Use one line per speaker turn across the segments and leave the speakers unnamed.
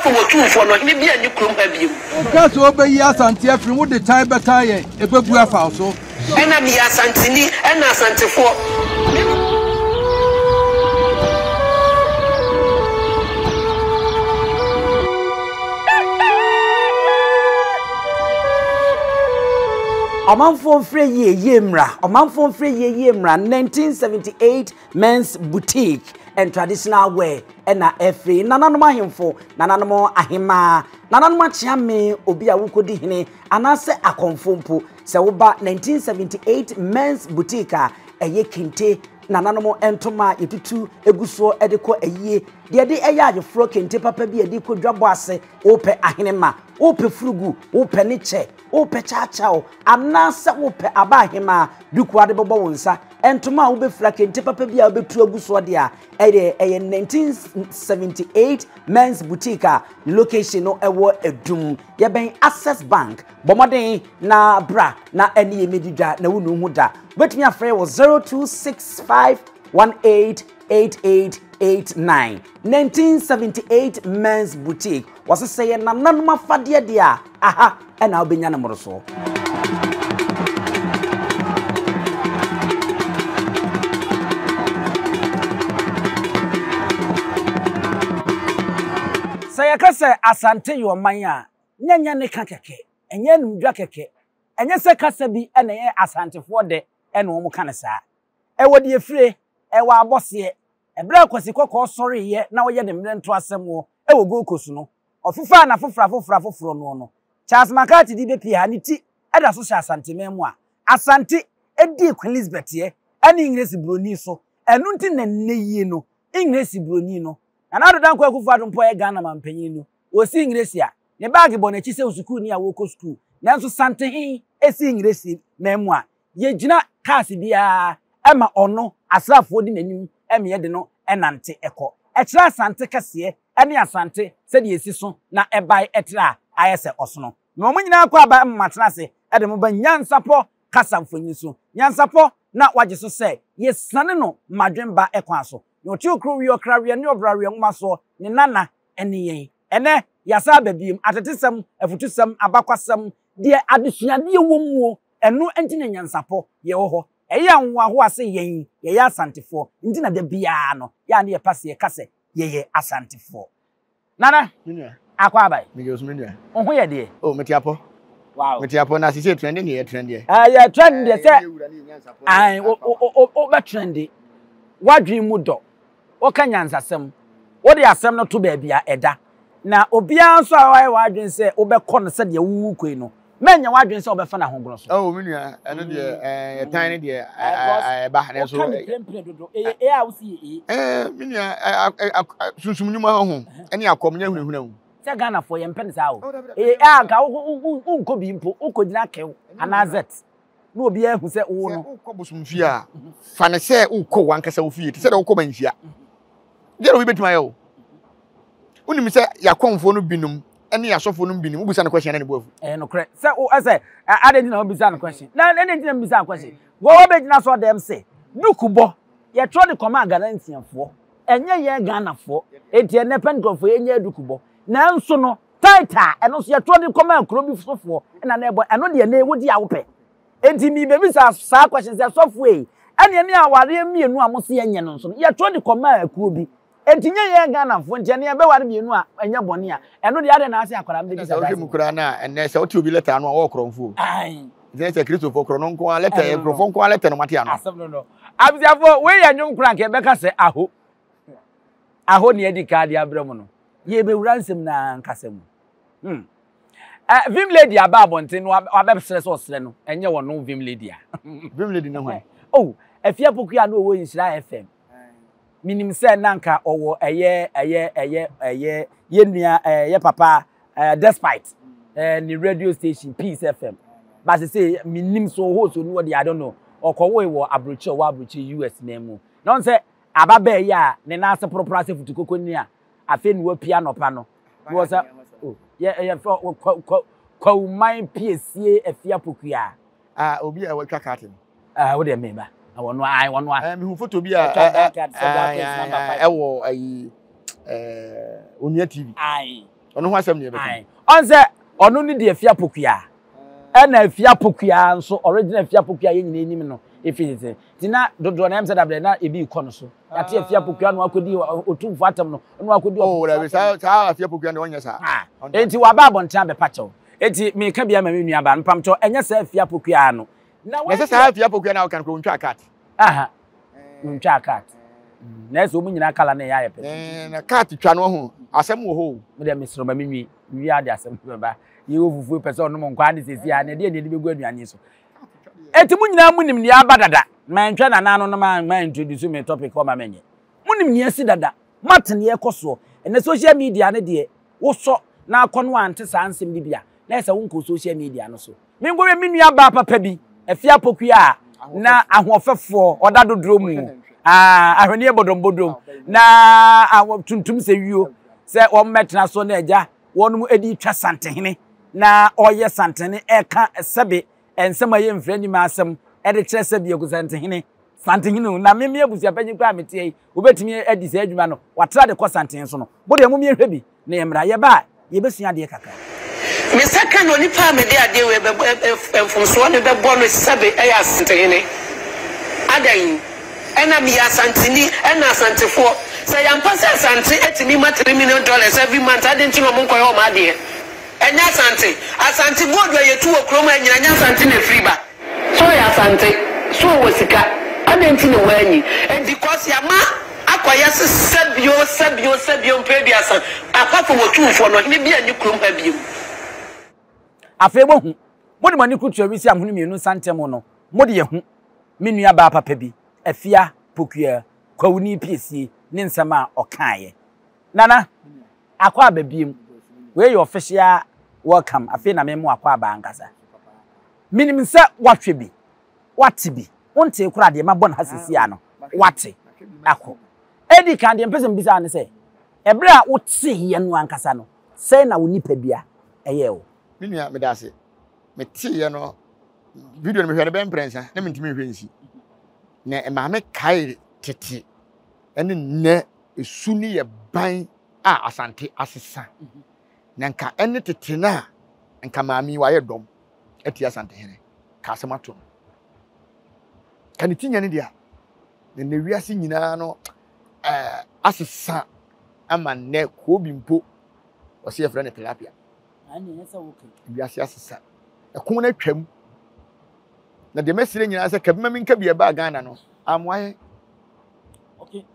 Afei Otumfoɔ no, ɔhene biara nni kurom ha bio.
Woka sɛ wobɛyi Asante afiri mu, wode tan bɛtan yɛn, ɛbɛbu afa wo so.
Ɛna meyɛ Asanteni, ɛna Asantefoɔ. Me.
Ɔmanfoɔ mfrɛ yie yie mmra, ɔmanfoɔ mfrɛ yie yie mmra, 1978 Men's Boutique and Traditional Wear ɛna ɛfiri nananom ahemfo, nananom ahemaa, nananom akyeame, obi a wokɔdi hene anaasɛ akɔmfo mpo. Sɛ woba 1978 Men's Boutique a, ɛyɛ kente, nananom ntoma a yɛtutu gu soɔ de kɔ ayie, deɛ yɛde yɛ ayeforɔ, kente papa bi a yɛde kɔ dwabɔ ase, wopɛ ahenema, wopɛ furugu, wopɛ ne kyɛ, wopɛ kyaakyaaw, anaasɛ wopɛ aba ahemaa, duku a wode bɛbɔ wo nsa, ntoma a wobɛfira, kente papa bi a wobɛtu agu soɔ deɛ a, ɛyɛ ɛyɛ 1978 Men's Boutique a ne location no ɛwɔ Adum. Yɛbɛn Access Bank. Bɔ mmɔden na bra na ɛne yɛn mmɛdi dwa na wonu ho da. Wobɛtumi afrɛ wɔ 0265188889. 1978 Men's Boutique. Wɔse sɛ yɛ nananom afadeɛ deɛ a, aha ɛna wobɛnya no mmorosoɔ. Sɛ yɛka sɛ Asante yɛ ɔman a, na ɛnyɛ ne ka kɛkɛ, ɛnyɛ anumdwa kɛkɛ, ɛnyɛ sɛ kasa bi na ɛyɛ Asantefoɔ dɛ na wɔka no saa. Ɛwɔ deɛ ɛfire, ɛwɔ abɔseɛ. Ɛberɛ a Kwasi Kɔkɔɔ sɔreeɛ na ɔyɛ ne mmerɛnto asɛm wɔ Gold Coast no, ɔfefaa n'afoforɔ afoforɔ afoforɔ noɔ no, Charles McCarthy de bɛpie ha, ne ti da so hyɛ Asanteman mu a, Asante dii Queen Elizabeth ɛ ne Engiresi Buroni so. Ɛno nti na nnɛ yi no, Engiresi Buroni no, Nana Addo Dankwa Akufo-Addo mpo a ɔyɛ Ghana manpanyin no, Ɔsi Ngresi a, ne baage bɔ n'akyi sɛ osukuuni a ɔrekɔ sukuu. Nanso Santehe si Ngresi man mu a, yɛgyina cars biara ma ɔno, asraafoɔ di n'anim ma yɛde no nante kɔ. Ɛkyerɛ Asante kɛseɛ ne Asante sɛdeɛ ɛsi so na ɛbae ɛtrɛ a ayɛ sɛ ɔsono. Ma wɔn nyinaa kɔ aba ma matena ase de mo ba nyansapɔ kasa mfonini so. Nyansapɔ na wagye so sɛ yɛsiane no mmadwemba kwan so. Na ɔte okuro weɛ ɔkraweɛ ne ɔbraweɛ nwoma soɔ, ne nana ne yɛn. Ɛnnɛ, yɛasan aba bio. Atetesɛm, afutusɛm, abakwasɛm, deɛ adesuadeɛ wɔ muo, ɛno nti na nyansapɔ yɛwɔ hɔ. Ɛyɛ ahohoahoa sɛ yɛn, yɛyɛ Asantefoɔ, nti na da biara no, yɛ a na yɛpa sɛ yɛka sɛ yɛyɛ Asantefoɔ. Nana,
Me nua.
akɔ aba yi.
Mede osu me nua.
Wo ho yɛ deɛ?
Oh, mete apɔ.
Wow.
Mete apɔ na sisi trend ne yɛ trend deɛ.
Eh, yɛ trend deɛ sɛ, ae, wo, wo, wo, wo bɛ trend. W'adwene mu dɔ. Woka nyansasɛm. Wode asɛm no to baabi a ɛda. Na obiara nso a wayɛ w'adwene sɛ wobɛkɔ no sɛdeɛ worekɔ yi no, mɛnyɛ w'adwene sɛ wobɛfa no ahogono so.
Oh, me nua, ɛno deɛ, ɛɛ, ɛtan no deɛ, ɛba, nanso.
Woka no mprempren dodo. Ɛyɛ ee a wosi yɛ ee.
Ɛɛ, me nua, sunsum nnwuma ho ɛne akɔm nyɛ hunahuna o.
Sɛ Ghanafoɔ yɛmpɛ no saa o. Ɛyɛ a nka wonkɔ bi mpo, wokɔgyina kew anaa zet. na obiara ahu sɛ wo no.
Sɛ wokɔ bosomfie a, fa no sɛ wokɔ w'ankasa wo fie, te sɛ deɛ wokɔ manhyia. Deɛ na obi bɛtumi ayɛ o. Wonim sɛ yɛakɔmfoɔ no binom ne yɛasɔfoɔ no binom, wobisa no question na ne bo afu.
Ɛyɛ nokorɛ sɛ wo ɛsɛ adɛn nti na wobisa no question na ɛdɛn nti na mbisa no question wɔwɔ bɛgyina so ɔdɛm se duku bɔ yɛtwerɛ de kɔma Galatianfoɔ ɛnyɛ yɛn Ghanafoɔ enti ɛnɛ Pentecostefoɔ yɛnyɛ duku bɔ nanso no Tithe a, ɛno nso yɛtwerɛ de kɔma kuro bi sofoɔ na na ɛbɔ, ɛno deɛ na wodi a wopɛ. Enti mebɛbisa saa question sɛ, sɔfoɔ ei, ɛneɛ ne awareɛ mmienu a mose yɛnyɛ no nso no, yɛtwerɛ de kɔmaa akuo bi. Enti nyɛ yɛn Ghanafoɔ nti ɛneɛ yɛbɛware mmienu a ɛnyɛ bɔne a, ɛno deɛ adɛn na ase akwadaa no
Ɛna
bɛbisa
sɛ wohwɛ
saa
mu
asɛm yi?
koraa no a, ɛnnɛ sɛ wote obi lɛtɛ ano a, wɔwɔ korɔmfoɔ o.
Ae.
Nti na sɛ Kristofoɔ korɔ no nko ara lɛtɛ,
Ɛno no.
nkurɔfoɔ nko ara lɛtɛ na wɔate ano.
Asɛm no no. Abusuafoɔ, wei yɛ nnwom koraa anka yɛbɛka sɛ aho. Aho ne adi kan de abrɛ mo no. Yɛrebɛwura nsɛm no ankasa mu. Hmm. Eh, Vim Lady aba abɔnten no wabɛsrɛ sɛ ɔsrɛ no, ɛnyɛ ɔno Vim Lady a.
Vim Lady ne hwan?
Oh, Afia Pokuya no ɔwɔ Nhyira FM. Menim sɛ na nka ɔwɔ ɛyɛ ɛyɛ ɛyɛ ɛyɛ yɛ nua ɛyɛ papa ɛɛ Despite ɛɛ ne radio station Peace FM. But sɛ menim so host onu wɔ deɛ I don't know. Ɔkɔwoe wɔ aburokyire ɔwɔ aburokyire US man mu. Na ɔn sɛ ababaa yi a ne nan ase poroporo ase futukoko ni a afei na wapue anɔpa no na wɔsa oh yɛ yɛ fɛ kwa kwa kwawuman piesie afia pokua.
Ah obi a watwa card no.
Ah wo deɛ meba na wɔn a wɔn a.
Eh mehu photo bi a ɛwɔ ayi eh Onua TV.
Ayi.
Ɔno ho asɛm ne yɛbɛka.
Ɔn sɛ ɔno ne de Afia Pokuaa. Ɛna Afia Pokuaa nso original Afia Pokuaa yɛn nyinaa nim no efi tete. Nti na dodoɔ na ɛm sɛ dabrɛ na ebi rekɔ no so. Yɛate Afia Pokuaa na wakɔdi Otumfoɔ atam no, na wakɔdi
Oh, dabi saa saa Afia Pokuaa deɛ ɔnyɛ saa.
Ah, enti waba abɔnten abɛpa kyɛw. Enti meka bi ama me nua baa no, mpamkyɛw ɛnyɛ saa Afia Pokuaa no.
Na ɛsɛ saa Afia Pokuaa no a woka no koraa ɔntwaa cut.
Aha, ɔntwaa cut. Na ɛsɛ wɔn nyinaa kala no ɛyɛ ayɛ pɛ.
Na cut twa no ho asɛm wɔ hɔ o.
Me deɛ mesrɛ ma menwi, mewie ade asɛm no bɛba. Yɛwɔ fufuo pɛ sɛ ɔnom nkwa ne sɛsi a na ɛdeɛ ne yɛde bɛgu aduane yi so. Enti mo nyinaa monim nea aba dada. Mantwa nana ano no ma ma introduce me topic hɔ ma menyɛ. Monim nea asi dada. Moate nea ɛkɔ soɔ. Ɛnɛ social media no deɛ wosɔ na akɔ no ante saa nsɛm no bi a na ɛsɛ wonkɔ social media no so. Menkɔhwɛ me nua baa papa bi, Afia Pokuya a na ahoɔfɛfoɔ ɔda dodorɔ mu, ah, ahweneɛ bɔdɔmbɔdɔm na tuntum sɛ wio sɛ wɔn mmɛtena so na agya wɔn de twa santehene na ɔyɛ santehene ɛka sɛbe nsɛm a ɛyɛ mfiri anim asɛm ɛde kyerɛ sɛbe aku santehene santehene o na meme abusuapanyin koraa meteɛ yi wobɛtumi adi saa adwuma no watra de kɔ santehene so no mo deɛ mommyɛhwɛ bi na yɛmmra yɛba a yɛbɛsua adeɛ kakra.
Me nsa ka no, onipa a mede adeɛ wei bɛbɔ, mfomsoɔ no bɛbɔ no sɛbe ɛyɛ Asantehene. Adɛn? Ɛna meyɛ Asanteni, ɛna Asantefoɔ. Sɛ ɛyɛ ampa sɛ Asante atumi ma $3 million every month, adɛn nti na wɔn nkɔyɛ wɔn adeɛ? Ɛnyɛ Asante. Asante gold a yɛtu wɔ kurom ha nyinaa, ɛnyɛ Asante na ɛfiri ba. Sɛ ɔyɛ Asante, sɛ ɔwɔ sika, adɛn nti na wanyi? Because yɛama akɔyɛ se sɛbio, sɛbio, sɛbio mprɛ aduasa, apart from Otumfoɔ no, ɔhene biara nni kurom ha biom.
Afei moahu, mode mo ani kutua wisi ahono mmienu nsa ntam no, mode ahu me nua baa papa bi, Afia Pokuaa, Kwawuni Piesie ne nsɛm a ɔkaeɛ. Nana, akɔ aba biom. Wei yɛ official welcome, afei na memo akɔ aba ankasa. Menim sɛ woahwɛ bi, woate bi, wontee koraa deɛ mabɔ no ha seesei ara no, woate akɔ. Edi kan, deɛ mepɛ sɛ mebisa wo ne sɛ, ɛberɛ a woteeɛ no ankasa no, sɛn na wo nipadua ɛyɛɛ wo?
Me nua, meda ase. Meteeɛ no, video no mehwɛ no bɛyɛ mprɛnsa, na mentumi nhwɛ nsi. Na ɛmaa me kae tete ne nnɛ esu ne yɛ ban a Asante asesa. Na nka ɛne tete no a, nka maame yi wayɛ dɔm atia Asantehene, ka asɛm ato no. Ka ne ti nyɛ ne dea. Na nnɛ wiase nyinaa no ɛɛ asesa ama nnɛ koobi mpo wɔsi yɛfrɛ no tilapia. Wiase asesa. Ɛko no atwam. Na deɛ mɛsrɛ nyinaa sɛ kabi ma menka bi ɛbaa Ghana no amoa yɛ.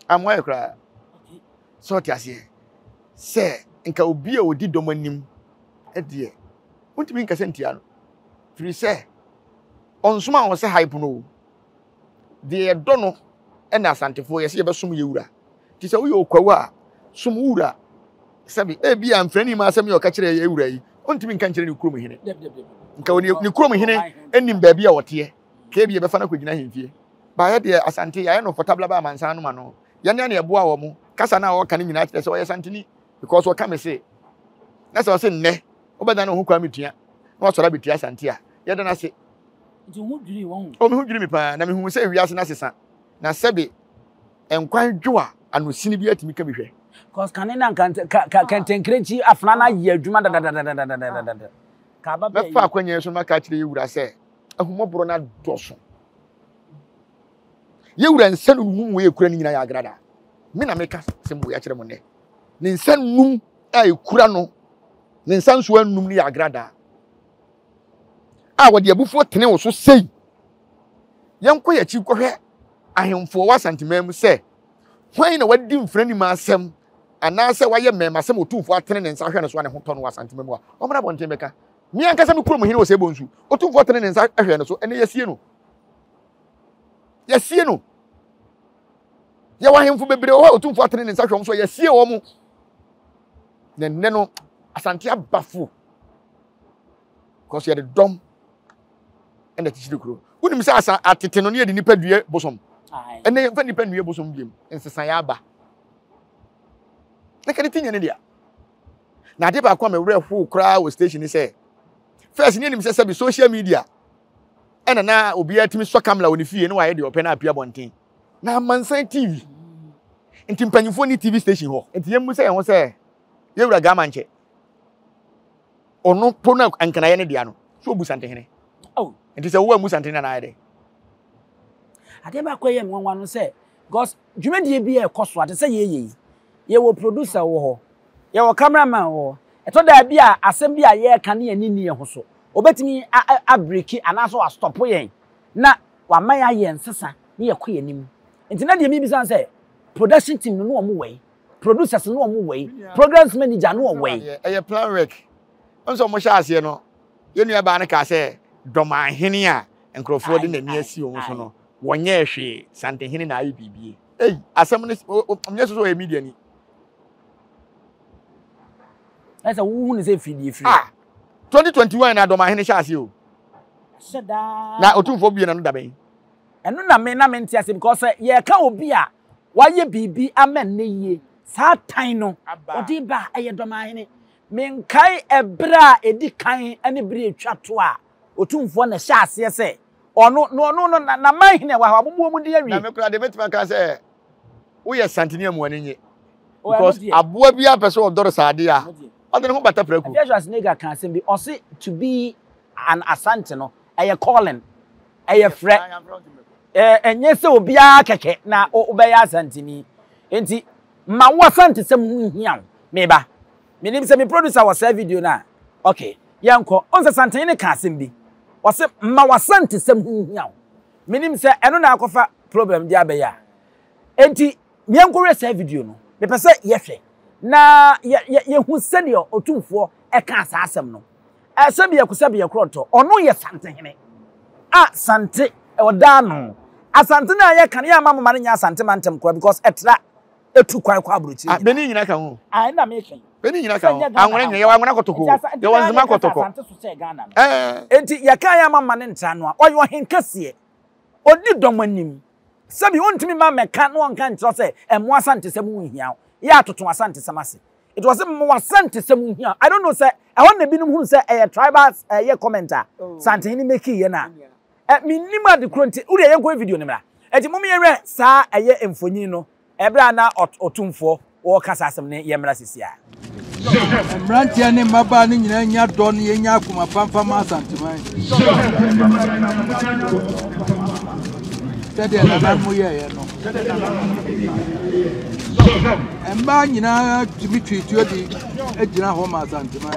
Amoa yɛ koraa. Sɛ ɔte aseɛ sɛ nka obi a ɔdi dɔm anim deɛ wontumi nkasa ntia no firi sɛ ɔnsoma wɔn sɛ hype no o deɛ yɛdɔ no ɛna asantefoɔ yɛsɛ yɛbɛsom yɛ wura nti sɛ woyɛ okwawu a som wo wura sɛbi ebi a mfrani ma asɛm yɛ ɔka kyerɛ yɛ wura yi ɔntumi nka nkyerɛ ne kurom hene nka ne kurom hene anim baabi a ɔteɛ ka ebi yɛbɛfa no akɔgyina ahemfie baayɛ deɛ asante yɛayɛ no fɔtabla ba amansan no ma no yɛne ana ɛboa wɔ mo kasa no a ɔka no nyinaa kyerɛ sɛ ɔyɛ santeni because ɔka me se na sɛ ɔse nnɛ wobɛda ne ho kwa metua na wasɔre abɛtua asante a yɛda no ase.
Nti ho dwiri wɔn?
O, me ho dwiri me paa, na mehu sɛ wiase no asesa, na sɛbe nkwan dwo a anosini bi atumi ka bi hwɛ.
Cause kane na nka kɛntɛnkirenkyi afena no ayɛ adwuma dadadadadadadada.
Mɛfa akwanya yi so maka akyerɛ yɛ wura sɛ ahummɔborɔ no adɔso. Yɛ wura nsa num wei ekura no nyinaa yɛ agrada. Me na meka sɛm wei akyerɛ mo nnɛ. Ne nsa num a ekura no, ne nsa nso anum no yɛ agradaa. A wɔde abufuo tene wo so sei. Yɛnkɔ yɛn akyi nkɔhwɛ ahemfo wɔ Asanteman mu sɛ hwan na wadi mfranimu asɛm anaasɛ wayɛ mmɛɛmasɛm otumfoɔ atene ne nsa ahwɛ no so a ne ho tɔ no wɔ Asanteman mu a, ɔmmra abɔnten bɛka. Me ankasa me kurom hene wɔ Sɛ Bonsu, otumfoɔ tene ne nsa hwɛ no so, ɛnɛ yɛasie no. Yɛasie no. Yɛwɔ ahemfo bebree wɔ hɔ a otumfoɔ atene ne nsa hwɛ wɔn so a yɛasie wɔn. Na nnɛ no, Asante abafo because yɛde dɔm ɛna kyikyiri kuro. Wonim sɛ asa atete no ne yɛde nipa due bosom. Ɛnɛ yɛmfa nipa nnue bosom biom. Nsesaeɛ aba. Na ka ne ti nyɛ ne dea. Na ade baako a me werɛ hoo koraa wɔ station ne sɛ first ne yɛnim sɛ sɛbi social media ɛna na obiara tumi sɔ kamera wɔ ne fie na wayɛ deɛ ɔpɛ na apia abɔnten. Na amansan TV. Nti mpanyinfoɔ ni TV station hɔ. Nti yɛmmu sɛ yɛn ho sɛ yɛwura Gama nkyɛ. Ɔno po no nkanayɛ ne dea no, so obu Santehene.
Oh.
Nti sɛ wo ammu Santehene anaa ayɛ dɛ?
Adeɛ baako a ɛyɛ me nwanwa no sɛ, because dwumadie bi a ɛkɔ so a te sɛ yɛyɛ yi, yɛwɔ producer wɔ hɔ, yɛwɔ camera man wɔ hɔ. Ɛtɔ da bi a asɛm bi a yɛreka ne yɛn ani nni yɛn ho so. Obetumi abiriki anaasɛ wastɔpo yɛn na wama yɛayɛ nsesa ne yɛkɔ yɛn anim. Nti na deɛ mebisa no sɛ, production team no ne wɔn wɔ yi, producers no wɔn wɔ yi, programs manager no wɔ yi.
Ɛyɛ plan work. Wɔn sɛ wɔn hyɛ aseɛ no, yɛn nua baa no kaa sɛ dɔmahene a nkurɔfoɔ de n'ani asi wɔn so no, wɔnyɛɛ hwee, Santehene na ayɛ biribi. Ei, asɛm no, nyɛ so sɛ ɔyɛ media ni.
Ɛsɛ wohu ne sɛ firi deɛ firi.
Ah, 2021 na dɔmahene hyɛ aseɛ o.
Hyɛ daa.
Na otumfoɔ bue n'ano da bɛn?
Ɛno na me na mente ase because sɛ yɛka obi a wayɛ biribi ama nnɛ yie saa tan no ɔde ba a ɛyɛ dɔmahene. Menkae ɛberɛ a ɛdi kan ne berɛ a ɛtwa to a Otumfoɔ na ɛhyɛ aseɛ sɛ ɔno na ɔno no na n'amanhene a ɛwɔ ha wabobɔ wɔn din awie.
Na me koraa deɛ mɛtumi aka sɛ woyɛ santini a mu ani nye because aboa bi apɛ sɛ ɔdɔre saa adeɛ a ɔde ne ho bata prako.
Afia Schwarzenegger ka asɛm bi ɔse to be an Asante no ɛyɛ calling ɛyɛ frɛ ɛnyɛ sɛ obiara kɛkɛ na wobɛyɛ Asanteni nti ma wo Asantesɛm ho nhia wo meba menim sɛ me producer wɔ saa video no a okay Yɛnkɔ. Wohu sɛ Santehene ka asɛm bi. Ɔse, ma w'asantesɛm ho nhia wo. Menim sɛ ɛno na akɔfa problem de abɛyɛ a. Enti, yɛnkɔhwɛ saa video no. Mepɛ sɛ yɛhwɛ na yɛ, yɛ, yɛhu sɛdeɛ Otumfoɔ kaa saa asɛm no. Ɛ, sɛbiako sɛbiako korɔntɔ, ɔno yɛ Santehene. A, Sante, ɔda ano. Asante no a yɛka no, yɛamma moma no nyɛ Asante mantam koraa because ɛtra. etu kwan kɔ aburokyire
ah, nyinaa. Benin nyinaa ka ho.
Ah, ɛna meka yi.
Benin nyinaa ka ho. Anwona nyinaa yɛwɔ anwona kɔtɔkɔ. Yɛwɔ nzema kɔtɔkɔ.
Asante so kyɛ Ghana no. Eh. Enti yɛka yɛ ama ma ne ntra no a, ɔyɛ ɔhenkɛseɛ. Ɔdi dɔm anim. Sɛbi wontumi ma mɛka na ɔnka nkyerɛ sɛ ɛmo asantesɛm ho nhia wo. Yɛ atoto asantesɛm ase. It was mo asantesɛm ho hia. I don't know sɛ ɛhɔ na ebinom hunu sɛ ɛyɛ tribal ɛyɛ comment a oh. Santehene meki yɛ na. Ɛ mennim ade koro nti, wodeɛ yɛnkɔhwɛ video no mmra. Enti mom yɛnhwɛ saa ɛyɛ mfonyin no ɛberɛ a na ɔtumfoɔ wɔreka saa asɛm no yɛmmra sisi a.
Mmeranteɛ ne mmabaa no nyinaa nya dɔ na yɛnya akoma pa mfa ma Asanteman. Sɛdeɛ nananom yɛeɛ no. Mmaa nyinaa tumi twe tuo de gyina hɔ ma Asanteman.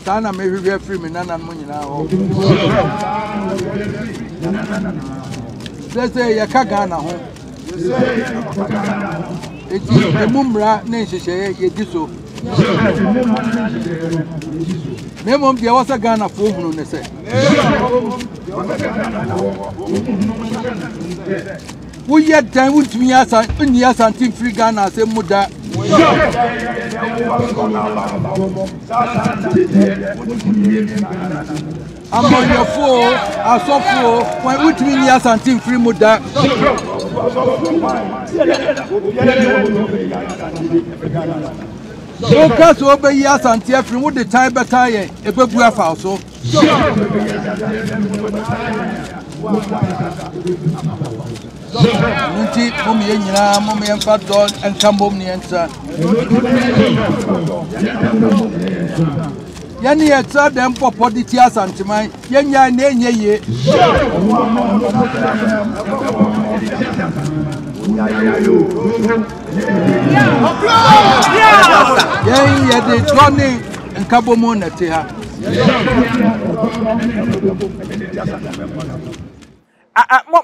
Saa na mehwehwɛ afiri me nananom nyinaa hɔ. Sɛsɛ yɛka Ghana ho. Eti emu mmara ne nhyehyɛeɛ yɛdi so. Na mmom deɛ ɛwɔ sɛ Ghanafoɔ hunu ne sɛ. Woyɛ dɛn wontumi asa nyi Asante mfiri Ghana asɛm mu da. Amanyɔfoɔ o, asɔfoɔ o, wɔn wontumi nyi Asante mfiri mu da. Woka sɛ wobɛyi Asante afiri mu wode tan bɛtan yɛn, ɛbɛbu afa wo so. Ɛno nti, mom yɛn nyinaa mom yɛmfa dɔ nka mbom ne yɛntra. Yɛne yɛtra dɛm pɔpɔ de ti Asanteman, yɛnyae na ɛnyɛ yie. Yɛn yɛde dɔ ne nkabom na ɛte ha.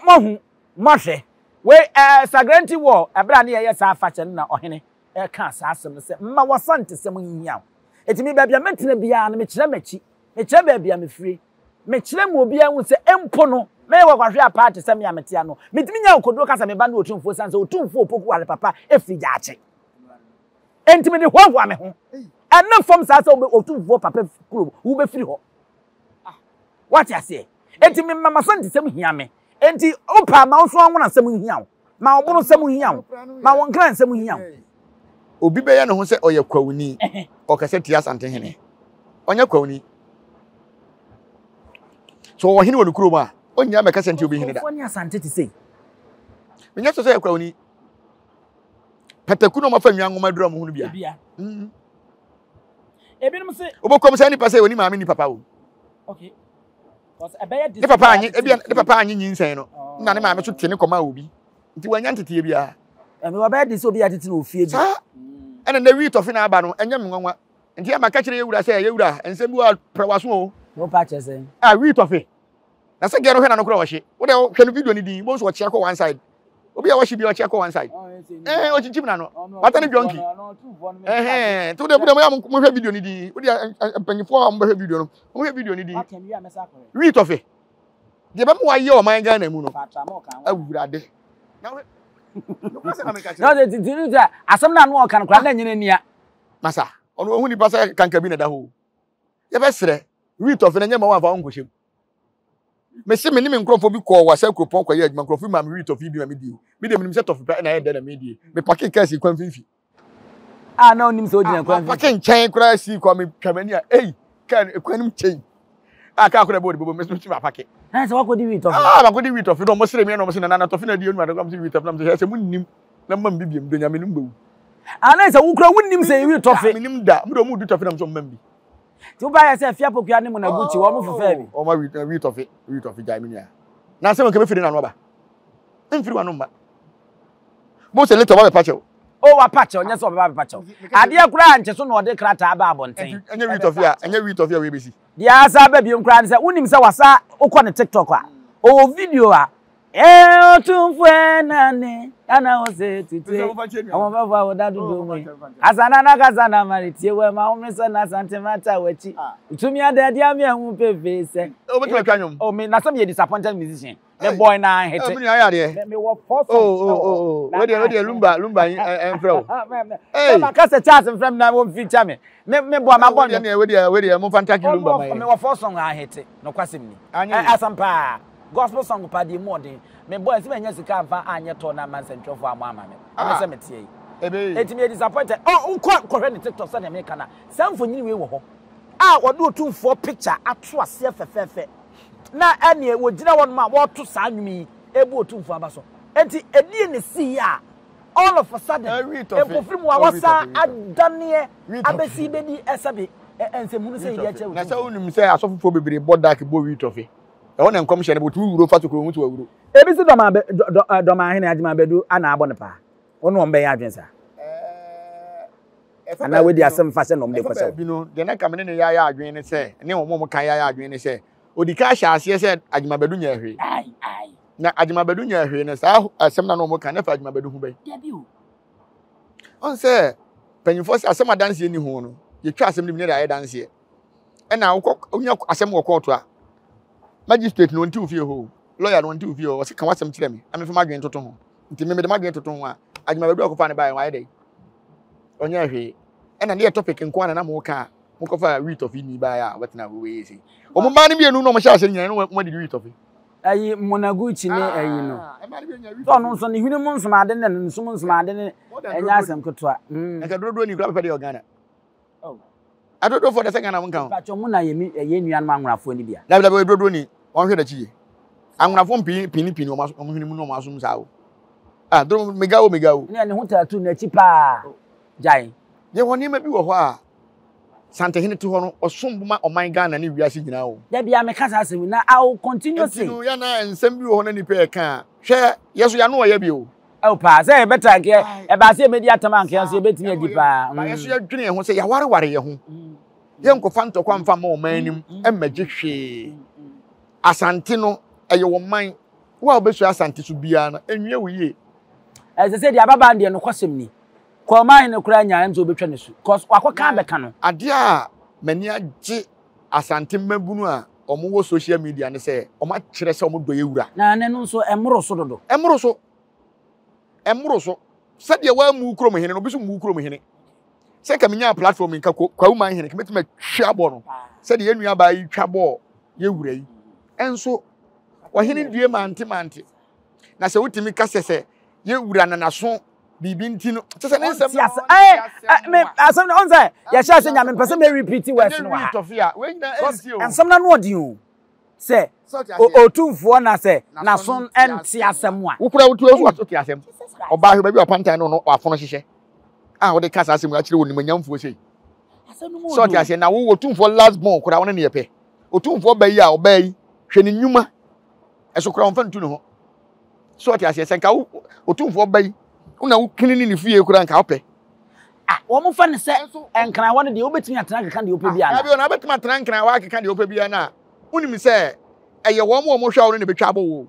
Moahu, moahwɛ. Wei, ɛɛ, Sagrenti wɔ ɛberɛ a ne yɛyɛ saa afahyɛ no na ɔhene ɛkaa saa asɛm no sɛ, Mma w'asantesɛm nhia wo. Enti me baabi a mɛtena biara no, mekyerɛ m'akyi, mekyerɛ baabi a mefire, mekyerɛ ma obiara hu sɛ mpo no, mɛyɛ kwakwahwe apaa te sɛ me a mete ano. Metumi nya akokoduro ka sɛ me ba ne Otumfoɔ esiane sɛ Otumfoɔ Opoku Ware papa firi Gyaakye. Enti mede hoahoa me ho. Ɛnna fam saa sɛ Otumfoɔ papa kurom, wobɛfiri hɔ. Wate aseɛ? Enti mema m'asantesɛm hia me. Enti wopɛ a ma wo nso anwonasɛm nhia wo. Ma wo bonosɛm nhia wo. Ma wo nkransɛm nhia wo.
Obi bɛyɛ ne ho sɛ ɔyɛ kwawuni, ɔkasa tia Asantehene. Ɔnyɛ kwawuni. So ɔwɔ hene wɔ ne kurom a, ɔnnya mmɛkasa ntia obi hene da.
Nkurɔfoɔ ne Asante te sei.
Menyɛ sɛ sɛ yɛ kwawuni. Pataku na ɔmafa nwa nwoma dura mo ho no bia.
Ebinom se.
Wobɛkɔm sɛ nipa sɛ oni maame ni papa o.
Okay. Ɛbɛyɛ
Ne papa anye ebi ne papa anye nyinsɛn no. Na ne maame so te ne kɔma obi. Nti wanya nteteɛ biara.
Ɛmi wɔbɛyɛ de sɛ obi atete na ofie bi.
Saa. Ɛna na wi tɔfe na aba no ɛnyɛ me nwanwa. Nti ama ka kyerɛ yɛwura sɛ yɛwura nsɛm bi wɔ prɛ waso o.
Wo pa kyerɛ sɛn?
Ah wi tɔfe. Na sɛ gɛn no hwɛ na no kora ɔhye. Wo de hwɛ no video no din, bo nso ɔkyea kɔ one side. Obi a wɔhye bi ɔkyea kɔ one side. Eh ɔkyinkyim na no. Wata ne dwonki. Eh eh to de mo ya mo hwɛ video no din. Wo de mpanyinfoɔ a mo bɛhwɛ video no, mo hwɛ video no din. Wi tɔfe. Deɛ bɛma wayɛ ɔman Ghana mu no. Awurade. Na hwɛ.
Na ɔde titi sɛ asɛm na ano ɔka no koraa na nyina nia.
Masa, ɔno ɔhu nipa sɛ kanka bi na ɛda hɔ. Yɛbɛsrɛ, wi tɔfe no nyɛ ma wɔamfa wo nkɔhyɛ mu. Mese me ne me nkurɔfoɔ bi kɔɔ Wasa kuropɔn kɔyɛ adwuma, nkurɔfoɔ bi maa me wii tɔfe bi ma medie. Me deɛ menim sɛ tɔfe pɛ na ɛyɛ dɛ na medie. Mepake kaa sii kwan mfimfini.
A na onim sɛ ogyina kwan mfimfini.
Mapake nkyɛn koraa sii kwan, metwa m'ani a, ei, kaa no, kwan no mu kyɛn. A kaa koraa bɔ ɔde bɔbɔ, mese mese mapake.
Na sɛ wakɔdi wii tɔfe.
Ah, makɔdi wii tɔfe na wɔn sere me na wɔn se nana na tɔfe na adi onum adaka, wɔn se wii tɔfe na wɔn se hwɛ sɛ munnim na mma me bi biam, dɔ nyame no mbɛwu.
Ah, na sɛ wokura wonnim sɛ wii tɔfe.
Menim da, mo de wɔn di tɔfe na wɔn se wɔn mma me bi.
Nti wobaeɛ sɛ Afia Pokuya ne Mona Gucci wɔn fefɛɛ bi.
Wɔn awi wi tɔfe wi tɔfe gyae me nua. Na asɛm nka bɛfiri n'ano aba. Mfiri w'ano mma. Bo sɛ later ɔba bɛpa kyɛw.
O wapa kyɛw nyɛ sɛ ɔbɛba bɛpa kyɛw. Adeɛ koraa nkyɛ so na ɔde krataa ba abɔnten.
Ɛnyɛ wi tɔfe a ɛnyɛ wi tɔfe a wei bɛsi.
Deɛ asa aba biom koraa ne sɛ wonim sɛ wasa wokɔ ne TikTok a ɔwɔ video a Ee Otumfoɔ nane ana wo se tute Ɔmɔbɛfo a woda dodo mu yi Asana na kasa na mare tie wɔ ɛma wo mesɔ na asante mata w'akyi Tumi ada adi ame ahu pefee sɛ
Wobɛtumi atwa nnwom?
Oh me na sɛ meyɛ disappointed musician Me boy na ahete
Me nua ayɛ adeɛ
Me wɔ four songs
Oh oh oh oh Wei deɛ wei deɛ Lumba Lumba ɛmfrɛ wo
Hey Maka sɛ Charles mfrɛ me na wɔmfeature me Me me boy mabɔ
nnwom Wei deɛ wei deɛ momfa ntake Lumba ma yɛn
Me wɔ four song ahete nokwasɛm ni Asɛm paa Gospel song paa deɛ emu ɔden. Me bɔ ɛsɛ manya sika amfa anyɛ tour na amma nsɛntwerɛfoɔ ammɔ ama me. Ɛne sɛ meteɛ yi. Enti meyɛ disappointed. Oh, wokɔ kɔhwɛ ne TikTok sɛdeɛ meka no a, saa mfonini wei wɔ hɔ a wɔde Otumfoɔ picture ato aseɛ fɛfɛɛfɛ na ɛneɛ wɔgyina hɔnom a wɔreto saa nnwom yi ɛbu Otumfoɔ aba so. Enti ɛdeɛ na ɛsiiɛ a all of a sudden mpofirim a wɔasa adaneɛ abɛsi bɛdi ɛsɛbe nsɛmhunu sɛ yɛde akyerɛ Otumfoɔ.
Na sɛ wonim sɛ asɔfofoɔ bebree bɔ dark bɔ wii tɔfe. Ɛhɔ na nkɔmhyɛ no bɔ, otumi wuro fa tokuro ho to awuro.
Ebi se dɔm abɛ dɔ dɔ eh, dɔm ahene Agyeman Badu ana abɔ no paa. Wo ne wɔn bɛyɛ adwene saa?
Ɛfa
Anaa wadi
baabi no,
asɛm fa sɛ na wɔn de
ɛfa
kɔhyɛ wo?
baabi no, deɛ na nka me ne no yɛ ayɛ adwene ne sɛ, ne wɔn a wɔka yɛ ayɛ adwene ne sɛ, odi kan hyɛ aseɛ sɛ Agyeman Badu nyɛɛ hwee.
Ae, ae.
Na Agyeman Badu nyɛɛ hwee no, saa asɛm no a na wɔka no, ɛfa Agyeman Badu ho bɛn?
Dabi o.
Ɔn sɛ, mpanyinfoɔ sɛ asɛm adanseɛ ni ho no, yɛtwa asɛm no bi na yɛde ayɛ danseɛ. Ɛna wokɔ wonya asɛm wɔ kɔɔto a, magistrate no ɔnte wo fie hɔ o, lawyer no ɔnte wo fie hɔ, ɔse ka w'asɛm kyerɛ me na memfa m'adwene ntoto ho. Nti me mede m'adwene toto ho a, Agyeman Badu a ɔkɔfaa ne baeɛ no wayɛ dɛn? Ɔnyɛɛ hwee. Ɛna ne yɛ topic nko ara na na moka a, mokɔfaa wheat of ni baeɛ a wɔbɛtena hɔ wei sei. Wɔn mmaa no mmienu na wɔhyɛ aseɛ no nyinaa na wɔadidi wheat of.
Ayi Monaguchi ne ayi no.
Ah, mmaa no mmienu nya wheat
Sɛ
of.
ɔno nso ne hwene mu nsomade ne ne nsom nsomade ne ɛnyɛ asɛm ketewa. Mm.
Nka duruduro ni kura pɛpɛ deɛ wɔ Ghana.
Oh.
Adodofoɔ deɛ sɛ Ghana mo nka ho.
Mpakyɛ mo na yɛ yɛ nuanom anwonafoɔ no bia.
Dabi dabi ɔyɛ duruduro ni wɔn hwɛ n'akyi yie. Anwonafoɔ mpini pini pini wɔn aso wɔn hwene mu ne wɔn asom saa o. Ah duro mega o mega o.
Ne ne ho tattoo n'akyi paa gyae.
Yɛ wɔ nneɛma bi wɔ hɔ a Santehene te hɔ no ɔsom bo ma ɔman Ghana ne wiase nyinaa o.
Dabi a meka saa asɛm yi na I will continue
Nti
say.
no yɛ na nsɛm bi wɔ hɔ na nipa ɛka a hwɛ yɛ so yɛ ano ɔyɛ bi o.
Ɛwɔ paa sɛ yɛbɛtra nkeɛ ɛbaa sɛ yɛbɛdi atam ankeɛ nso yɛbɛtumi adi paa.
Ba yɛso yɛdwene yɛn ho sɛ yɛawareware yɛn ho. Yɛnkɔfa ntɔkwa mfa mma ɔman anim mmɛgye hwee. Asante no ɛyɛ ɔman. Wo a wobɛsua Asante so biara no ɛnwie wo yie.
Ɛsɛ sɛ deɛ ababaa no deɛ nokwasɛm ni. Kɔ ɔman hene koraa nyaa ɛm sɛ wobɛtwa ne su. Cause wakɔka abɛka no.
Adeɛ a m'ani agye Asante mmabunu a wɔwɔ social media ne sɛ wɔakyerɛ sɛ wɔdɔ yɛn wura.
Na ɛno nso ɛmmoro so dodo.
Ɛmmoro so. Ɛmmoro so. Sɛdeɛ woammu wo kurom hene no, obi nso mmu wo kurom hene. Sɛ nka menyaa platform nka Kwawu man hene, nka mɛtumi atwa abɔ no sɛdeɛ yɛn nuabaa yi twa bɔɔ yɛn wura yi. Ɛnso ɔhene due mante mante. Na sɛ wotumi ka sɛ sɛ yɛn wura nanaso biribi nti no, kyɛ sɛ ne nsɛm
no ɔnte me asɛm no ɔn sɛ yɛhyɛ ase nyame mpɛ sɛ mɛ repeat words no wɔ ha. Nsɛm no ano ɔden o. Sɛ otumfoɔ na sɛ n'aso nte asɛm a.
Wokura wo tuo so wote asɛm. Ɔbaa hwɛ baabi a ɔpantan no no afono hyehyɛ a wode ka saa asɛm akyerɛ onimonyamfoɔ sei. Sɛ ɔte aseɛ na wo Otumfoɔ last born koraa wo ne no yɛ pɛ. Otumfoɔ ba yi a ɔbaa yi, hwɛ ne nnwuma. Ɛso koraa ɔmfa ntu ne ho. So ɔte aseɛ sɛ nka wo Otumfoɔ ba yi, wo na wo kini ne ne fie koraa nka wopɛ.
Ah, wɔn fa ne sɛ nkran hɔ no deɛ wobɛtumi atena akeka deɛ wopɛ biara.
Dabi, ɔna wobɛtumi atena nkran hɔ akeka deɛ wopɛ biara na wonim sɛ ɛyɛ wɔn a wɔhwɛ wo no na ɛbɛtwa abɔ wo.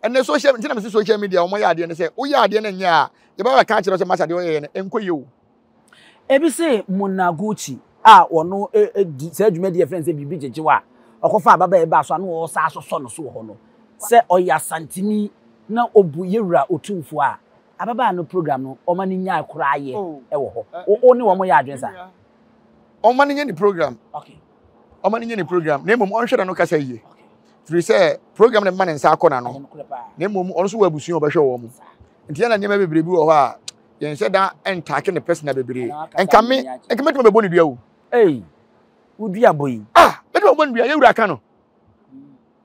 Ɛnɛ social nti na mese social media wɔn yɛ adeɛ no sɛ woyɛ adeɛ no nyɛ a yɛbɛba bɛka akyerɛ sɛ masa deɛ ɔyɛyɛ no ɛnkɔ yie o.
Ebi se Monaguchi a ɔno di saa dwumadi a yɛfrɛ no sɛ biribi gyegyew a ɔkɔfa ababaa yi baa so a na ɔresan asosɔ no so wɔ hɔ no sɛ ɔyɛ Asanteni na obu Yewura Otumfoɔ a, ababaa no program no ɔma no nyae koraa yɛ wɔ hɔ. Wo ne wɔn yɛ adwene saa?
Ɔma no nyɛ ne program. Ɔma no nyɛ ne program na mmom ɔnhwɛ n'ano kasa yie. Firi sɛ program no mma ne nsa akɔ n'ano na mmom ɔno nso wɔ abusua a ɔbɛhwɛ wɔn. Nti yɛn na nneɛma bebree bi wɔ hɔ a yɛnhyɛ da ntaake ne personal bebree. Nka me, nka mɛtumi bɛbɔ ne dua o.
Ei, wo dua bɔ yi.
Ah, mɛtumi bɛbɔ ne dua, yɛ wura ka no.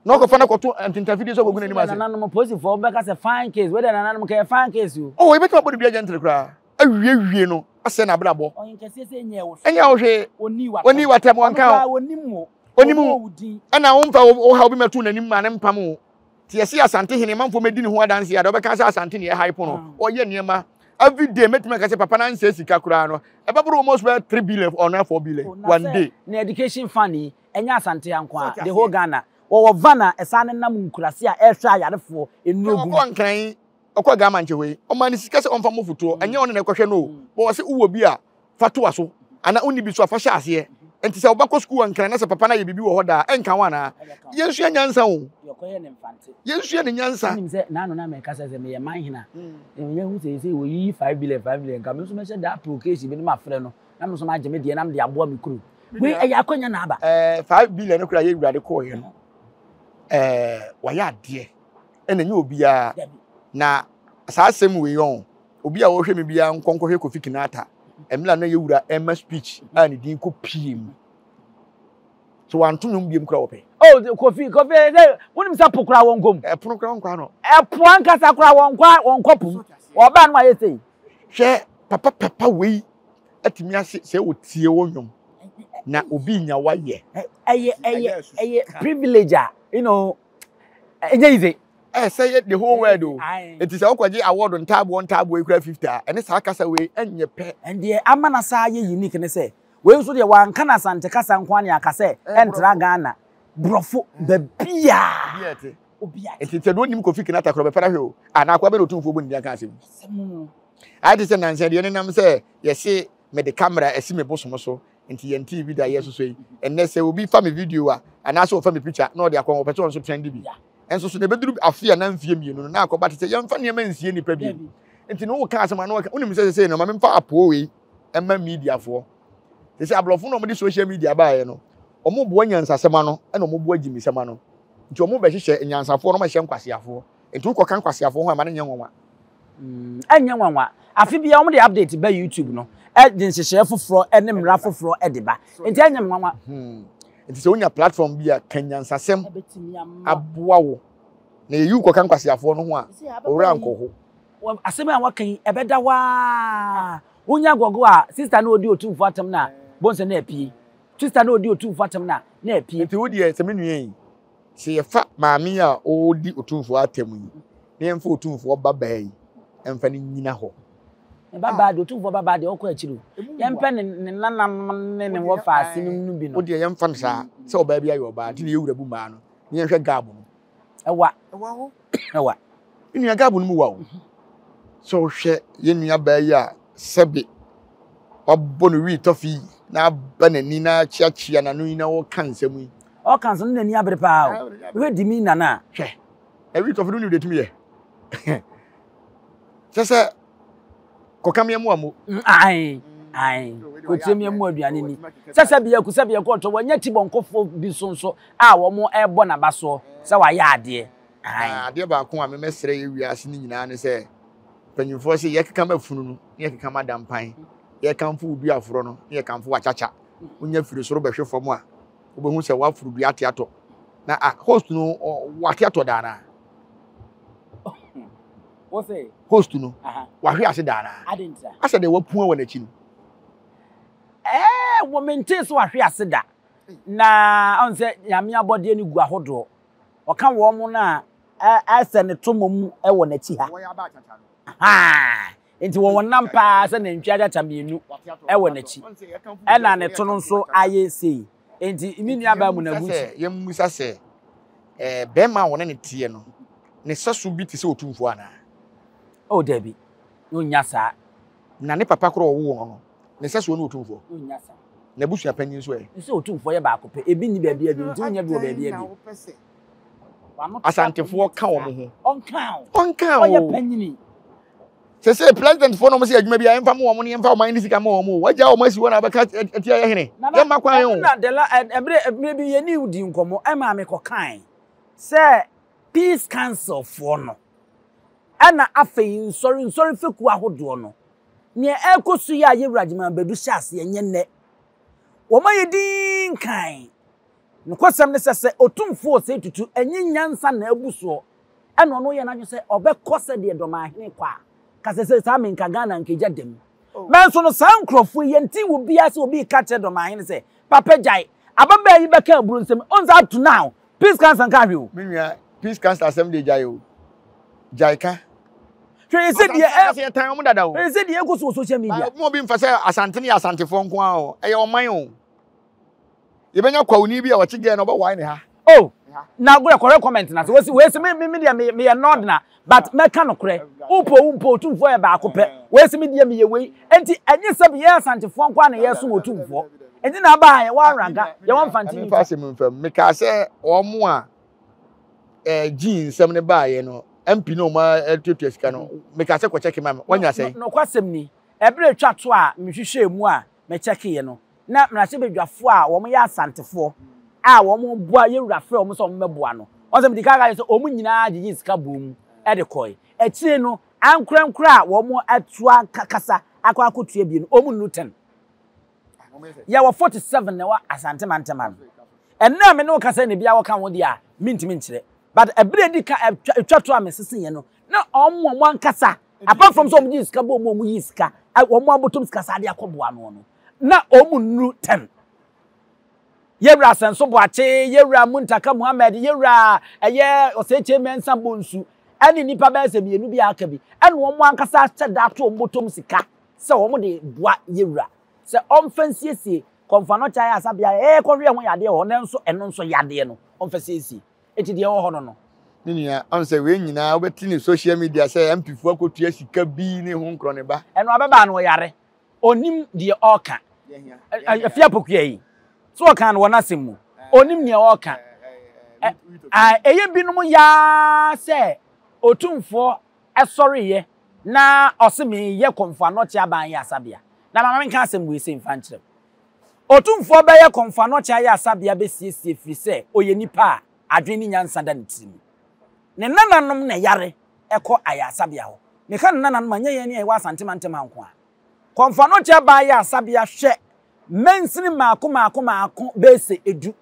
Na ɔkɔfa no kɔto ntentafidie sɛ ɔkɔgu n'anim ase.
Nananom polisifoɔ bɛka sɛ fine case, wei deɛ nananom kɛyɛ fine case o.
Oh, yɛbɛtumi abɔ ne dua gently koraa. Awie wie no, asɛ n'abrabɔ.
Ɔhenkɛseɛ sɛ nyɛ wo
hwee. Ɛnyɛ wo hwee.
Ɔnni w'atɛm.
Ɔnni w'atɛm, ɔnka
wo. Ɔno koraa ɔnim wo.
Ɔnim wo. Ɛna womfa wo haw bi mɛto n'anim ma ne mpam wo. Nti yɛse Asante hene manfoɔ mɛdi ne ho adanseɛ a, deɛ ɔbɛka sɛ Asante ne ɛhype no, ɔyɛ nneɛma every day mɛtumi aka sɛ papa no ansɛ sika koraa no, ɛbɛboro almost bɛyɛ 3 billion or na 4 billion
Oh, na
one
sɛ
day.
ne education fund yi, ɛnyɛ Asante ha nko ara, the whole Ghana. Wɔwɔ van a ɛsan nenam nkurase a ɛrehwɛ ayarefoɔ, nnuro
Hwɛ
gu mu.
ɔkɔɔ Nkran, ɔkɔɔ Ghana nkyɛ hɔ yi, ɔmaa no sika sɛ ɔmfa mmɔ fotoɔ, ɛnyɛ ɔno na ɛkɔhwɛ no o, but ɔse wowɔ bi a, fa toa so anaa wonni bi so a fa hyɛ aseɛ. Nti sɛ wobɛkɔ sukuu wɔ Nkran na sɛ papa no ayɛ biribi wɔ hɔ daa a, ɛnka wo anaa? Yɛnsua nyansa o. Yɛnsua ne nyansa.
Wonim sɛ n'ano na meka sɛ sɛ meyɛ man hene a, yɛhu sɛ seesei wɔyiyi 5 billion 5 billion nka me nso mɛhyɛ da apɛ occasion bi na mafrɛ no na me nso magye me deɛ na mede aboa me kuro. Wei ɛyɛ akwanya na aba.
Ɛɛ 5 billion no koraa yɛ awurade kɔɔeɛ no, ɛɛ wayɛ adeɛ ɛna ɛnyɛ obiara na saa asɛm wei ɔn Obi a ɔhwɛ me biara nkɔ nkɔhwɛ Kofi Kinata mmerɛ a na yɛwura ɛma speech a ne din kɔ pie mu. So wanto nnwom biom koraa wɔpɛ.
Oh, Kofi, Kofi, sɛ wonim sɛ po koraa wɔnkɔ mu.
Ɛpono koraa wɔnkɔ ano.
Ɛpo ankasa koraa wɔnkɔ wɔnkɔ po mu. Wɔbaa no ayɛ sei.
Hwɛ papa papa wei atumi ase sɛ wɔtie wo nnwom na obi nya wayɛ.
Ɛyɛ ɛyɛ ɛyɛ privilege a you know ɛnyɛ easy.
Ɛsɛ yɛ the whole world o. Eti sɛ wokɔgye award ntaaboɔ ntaaboɔ yi koraa 50 a, ɛne saa kasa wei ɛnyɛ pɛ.
And deɛ ama no asaa ayɛ unique ne sɛ, wei nso deɛ wanka no Asante kasa nko ara ne aka sɛ ɛntra Ghana, Borɔfo, baabiara.
Obiara te.
Obiara te.
Nti sɛ deɛ ɔnnim Kofi Kinata koraa ɔbɛpɛ no ahwɛ o. Ah, na akoa bɛ na Otumfoɔ bɔ ne din aka asɛm yi.
Asɛm o.
Ayɛ te sɛ nansa deɛ ɛnenam sɛ yɛse mede camera asi me bosom so nti yɛn TV da yɛsosɔ yi. Ɛnnɛ sɛ obi fa me video a anaasɛ ɔfa me picture na ɔde akɔ ɔpɛ sɛ ɔno nso trend bi. Nso so na ɛbɛduru afe anaa mfeɛ mmienu no na akɔba te sɛ yɛmfa nneɛma nsie nnipa bio. Nti no woka asɛm a na wɔka wonim sɛ sɛsei no ma memfa apoo wei ɛma mediafoɔ. Te sɛ aborɔfo na wɔde social media baeɛ no wɔboa nyansasɛm ano ɛna wɔboa gyimisɛm ano. Nti wɔbɛhyehyɛ nyansafoɔ na wɔahyɛ nkwaseafoɔ. Nti wokɔka nkwaseafoɔ ho a ɛma no nyɛ nwanwa.
Ɛnyɛ nwanwa. Afe biara wɔde update ba YouTube no, ɛde nhyehyɛe foforɔ ne mmara foforɔ de ba. Nti ɛnyɛ me nwanwa.
Nti sɛ wonya platform bi a, ka nyansasɛm aboa wo. Na yɛyi wo kɔka nkwaseafoɔ no ho a, wo werɛ ankɔ ho.
Asɛm a waka yi, ɛbɛda hɔ ara. Wonya Google a, sister no a ɔdi Otumfoɔ atɛm no a, bohu sɛ na apue. Sister no a ɔdi Otumfoɔ atɛm no a, na apue.
Nti wo deɛ, sɛ me nua yi, Sɛ yɛfa maame yi a ɔredi Otumfoɔ atɛm yi na yɛmfa Otumfoɔ babaa yi mfa no nnyina hɔ.
Ne babaa deɛ, Otumfoɔ babaa deɛ ɔkɔ akyiri o. Yɛmpɛ ne ne nananom ne ne wɔfaase nom no bi no.
Wo deɛ yɛmfa no saa sɛ ɔbaa bi ayɛ ɔbaa nti na yɛwura bu mmaa no na yɛnhwɛ gab no.
Ɛwa.
Ɛwa hɔ.
Ɛwa.
Me nua gab no mu wa o. Sɛ wohwɛ yɛn nua baa yi a sɛbe wabɔ no wii tɔfe yi na aba n'ani na akyeakyea n'ano yi na ɔreka nsɛm yi.
Ɔka nsɛm no n'ani abere paa o. Wohwɛ Dimi Nana a.
Hwɛ, ɛwii tɔfe no wonim deɛ ɛtumi yɛ. Kyɛ sɛ kɔka meɛ mu ammo.
Ae, ae, kɔtie meɛ mu aduane ni. Sɛ sɛ bia ku sɛ bia kɔtɔ wɔanya tibɔnkɔfoɔ bi nso nso a wɔn ɛrebɔ n'aba soɔ sɛ wayɛ adeɛ.
Na adeɛ baako a memɛsrɛ yɛ wiase no nyinaa ne sɛ mpanyinfoɔ sɛ yɛkeka ma funu no na yɛkeka ma dampan yɛkamfo wo dua aforɔ no na yɛkamfo wakyakya wonya firi soro bɛhwe fam a wobɛhu sɛ woaforo dua ate atɔ na a host no wate atɔ daa naa host no wahwe ase daa naa asɛ deɛ wapua wɔ n'akyi no
ɛɛ. Wɔ mentee sɛ wahwe ase da. Na ɔn sɛ Nyame abɔdeɛ no gu ahodoɔ. Ɔka wɔn no a ɛsɛ ne to mmom wɔ n'akyi ha. Ahaa. Nti wɔwɔ nam paa sɛ nantwi akyakya mmienu wɔ n'akyi. Ɛna ne to no nso ayɛ sei. Nti me nua baa Munaguchi.
Yɛmmisa sɛ, ɛɛ bɛrima a wɔne no teɛ no, ne sɛso bi te sɛ otumfoɔ anaa?
Oh, dabi. Ɔnnya saa.
Na ne papa korɔ a ɔwoo no no, ne sɛsoɔ ne otumfoɔ?
Ɔnnya saa.
N'abusua panyin nso ɛ?
Sɛ otumfoɔ yɛ baako pɛ, ebi nni baabi a bio, nti wonnya bi wɔ baabi a bio.
Asantefoɔ ka wɔn ho.
Ɔnka o.
Ɔnka o.
Ɔyɛ panyini.
Sese presidentfoɔ na wɔn sɛ adwuma bi a yɛmfa ma wɔn ne yɛmfa ɔman ne sika ma wɔn o. Wagya wɔn asi hɔ na abɛka atia yɛ hene. Yɛmma kwan o.
Na dela ɛbere ɛbere bi yɛne wo di nkɔmmɔ ɛma me kɔkae sɛ Peace Council foɔ no ɛna afei nsɔre nsɔre fekuo ahodoɔ no nea ɛrekɔ so yi a yɛwura Agyeman Badu hyɛ aseɛ nyɛ nnɛ. Wɔn ayɛ dinn kan. Nokwasɛm ne sɛ, sɛ Otumfoɔ Osei Tutu anyi nyansa na abu soɔ, ɛna ɔno yɛ n'adwene sɛ ɔbɛkɔ sɛdeɛ Dɔmahene kɔ a, ka sɛ sɛ saa menka Ghana anka egya da mu. Nanso no saa nkurɔfoɔ yi, yɛntee wɔ biara sɛ obi reka kyerɛ Dɔmahene sɛ, Papa gyae, ababaa yi bɛka aburo nsɛm, ɔn sɛ up to now, Peace Council nka hwee o.
Me nua, Peace Council asɛm deɛ gyae o. Gyae ka.
Hwɛ yɛ sɛ deɛ
ɛ. Asante yɛtan wɔn dada o.
Hwɛ yɛ sɛ deɛ ɛkɔ so wɔ social media.
Mo obi nfa sɛ Asante ne yɛ Asantefoɔ nko ara o. Ɛyɛ ɔman o. Yɛbɛnya kwawuni bi a ɔkye gɛɛ na ɔbɛwae ne ha.
Oh na agorɛ kɔhwɛ comment na se wesi wei se me me deɛ me meyɛ nɔdna but mɛka nokorɛ wopɛ o wompɛ otumfoɔ yɛ baako pɛ wei se me deɛ meyɛ wei enti ɛnye sɛ yɛn asantefoɔ nko ara na yɛsom otumfoɔ enti na aba ha yɛwɔ anranka yɛwɔ mfantini
Mefa asɛm mfam mekaa sɛ wɔn a ɛɛ gyin nsɛm no baayɛ no MP na wɔn atuatua sika no mekaa sɛ kɔkyɛke ma me wɔnya sɛn.
Nokwasɛm ni ɛberɛ atwa to a mehwehwɛɛ mu a mekyɛkeeɛ no, na mmarahyɛbadwafoɔ a wɔyɛ Asantefoɔ a wɔboa yɛn wura frɛɛ wɔn sɛ wɔmmɛboa no. Wɔn sɛ mede kan ka kyerɛ sɛ wɔn nyinaa gyegyee sika bɔɔ mu de kɔe. Akyire no, ankorankoro a wɔatoa kasa akɔ akɔtua bi no, wɔn nnuru ten. Yɛwɔ 47 na ɛwɔ Asante mantam ano. Ɛnnɛ a me ne wo kasa yi na ebiara wɔka ho deɛ a, mentumi nkyerɛ. But ɛberɛ a ɛdi kan, ɛtwa to a meseseeɛ no, na wɔn a wɔn ankasa Apart from sɛ wɔn gye sika bɔ wɔn a wɔn yi sika wɔn abotom sika saa de akɔboa ano no na wɔn nnuru ten. Yɛwura Asɛnso Boakye, yɛwura Muntaka Muhammed, yɛwura ɛyɛ Ɔsɛkyɛ Mɛnsa Bonsu ɛne nnipa bɛyɛ sɛ mmienu bi a aka bi ɛna wɔn ankasa ahyɛ da ato wɔn bɔtɔm sika sɛ wɔn de boa yɛwura sɛ ɔmfa nsiesie Kɔmfoanɔkye Ayaresa bea ɛɛkɔhwɛ ɛho yadeɛ wɔ hɔ nanso ɛno nso yadeɛ no ɔmfa siesie. Enti deɛ ɛwɔ hɔ no no.
Me nua, ɔn sɛ wei nyinaa wobɛte ne social media sɛ MP foɔ akɔtua sika bi ne ho nkorɔ ne ba.
Ɛno ababaa no ɔyare, ɔnim deɛ ɔreka. Afie Apokuya yi, so ɔkaa no wɔ n'asɛm mu, ɔnim deɛ ɔreka. Ɛyɛ binom yaa sɛ Otumfoɔ sɔreeɛ na ɔse meyɛ Kɔmfo Anɔkye Aban Ayarasabea. Na ma menka asɛm wei sei mfa nkyerɛ wo. Otumfoɔ bɛyɛ Kɔmfo Anɔkye Ayaresabea bɛsiesie firi sɛ ɔyɛ nipa a adwene ne nyansa da ne tiri mu. Ne nananom na ɛyare kɔ ayaresabea hɔ. Meka ne nananom a, nyɛ yɛn ne a yɛwɔ Asante mantam ha nko ara. Kɔmfo Anɔkye aba ayaresabea hwɛ mansini mmaako mmaako mmaako bɛyɛ sɛ du,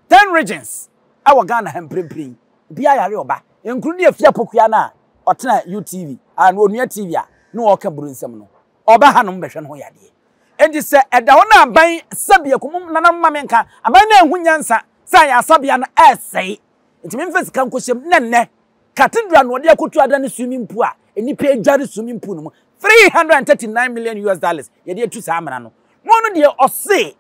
ten regions, wɔ Ghana ha mprempren yi. Obiara yare ɔba. Nkuro ne Afia Pokuaa no a ɔtena UTV, Onua TV a na ɔreka Buronsɛm no, ɔba hanom bɛhwɛ ne ho yadeɛ. Enti sɛ ɛda hɔ na aban sɛbea ko mom nananom ma menka, aban no anhu nyansa sɛ ayaresabea no ɛresɛe, nti memfa sika nkɔhyɛ mu, na nnɛ cathedral na wɔde akɔtu adane swimming pool a nnipa adware swimming pool no mu, 339 million US dollars yɛde atu saa amena no. Na ɔno deɛ ɔse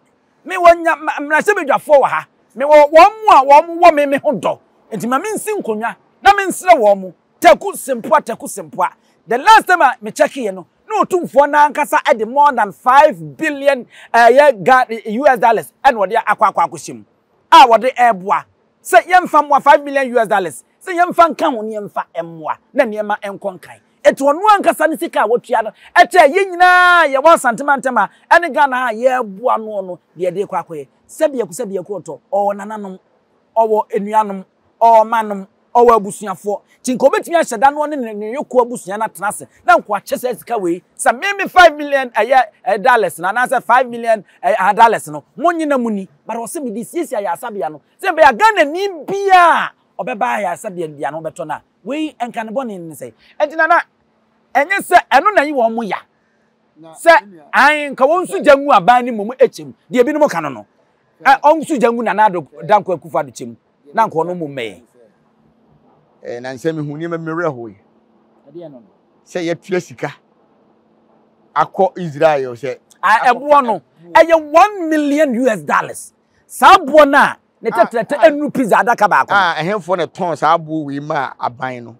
mewɔ nya mmarahyɛbadwafoɔ wɔ ha, mewɔ wɔn a wɔn wɔ me me ho dɔ, nti ma mensi nkonnwa na mensrɛ wɔn, Taku Sempoa Taku Sempoa, the last time a me check yɛ no, na otumfoɔ no ankasa de more than 5 billion ɛyɛ Ga US dollars ɛna ɔde akɔ akɔ akɔhyɛ mu a wɔde ɛreboa sɛ yɛmfa mmoa 5 million US dollars sɛ yɛmfa nka ho ne yɛmfa mmoa na nneɛma nkɔ nkan. Eti ɔno ankasa ne sika a watua no ɛkyɛ yɛn nyinaa yɛwɔ Asante mantam a ɛne Ghana ha a yɛreboa noɔ no deɛ ɛde rekɔ akɔyɛ. Sɛbiako sɛbiako ɔtɔ, ɔwɔ nananom, ɔwɔ anuanom, ɔwɔ mmanom, Ɔwɔ abusuafoɔ, nti nka ɔbɛtumi ahyɛ da na ɔne ne ne yɔko abusua no atena ase na nka wakyɛ saa sika wei sɛ me me 5 million ɛyɛ ɛyɛ dollars no anaasɛ 5 million ɛyɛ aha dollars no monnye na monni, but ɔse mede siesie ayaresabea no sɛ ɛbɛyɛ a Ghanani biara a ɔbɛba ayaresabea no biara no ɔbɛtɔ no a wei nka ne bɔne ne sɛn? Nti Nana ɛnyɛ sɛ ɛno na ɛyi wɔn ya. Sɛ ae nka wɔn nso gya ngu aban no mmom kyɛm. Deɛ ebinom ka no no. Ɔn nso gya ngu Nana Addo Dankwa Akufo Addo kyɛm na nka ɔno mmom mmɛyɛ.
Eh, na nsɛ mehu nneɛma bi me werɛ hoe. Sɛ yɛtua sika akɔ Israel sɛ.
Ɛboɔ no ɛyɛ 1 million US dollars. Saa boɔ no a ne tɛtrɛtɛ ɛnuru pizza adaka baako.
A ɛhefoɔ na ɛtɔn saa aboɔ wei maa aban no?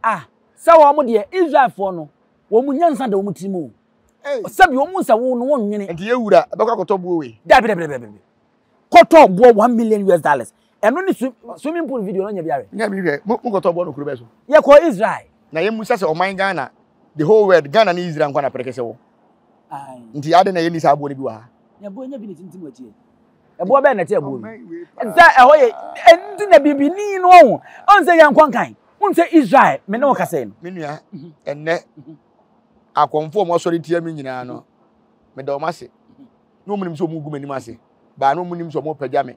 Ah, sɛ wɔn deɛ Israelfoɔ no wɔn nyansa da wɔn tirim o. Sɛbi wɔn sɛ wo no wɔn nwene.
Nti yɛ wura ɛbɛkɔ akɔtɔ boɔ wei.
Dabi dabi dabi dabi. Kɔtɔ boɔ 1 million US dollars. Ɛno ne swimming pool video no nya bi awɛ.
Nya bi hwɛ. Mo kɔtɔ boɔ no kuro bɛ so.
Yɛ kɔ Israel.
Na yɛ musa sɛ ɔman Ghana, the whole world, Ghana ne Israel nkwa na pɛrɛkɛsɛ wɔ. Nti ade na yɛ ni saa boɔ no bi wɔ ha.
Nya boɔ nya bi ne tintim akyi. Ɛboɔ bɛn na ɛte ɛboɔ bi. Sɛ ɛhɔ yɛ ɛnti na bibini no ɔho. Ɔn sɛ yɛn nkɔ nkan. Wɔn sɛ Israel me ne wo kasa yi no.
Me nua ɛnɛ akɔmfo a wɔn asɔre tia mi nyinaa no meda wɔn ase. Na wɔn nim sɛ wɔn gu m'anim ase. Baa na wɔn nim sɛ wɔn pagya me.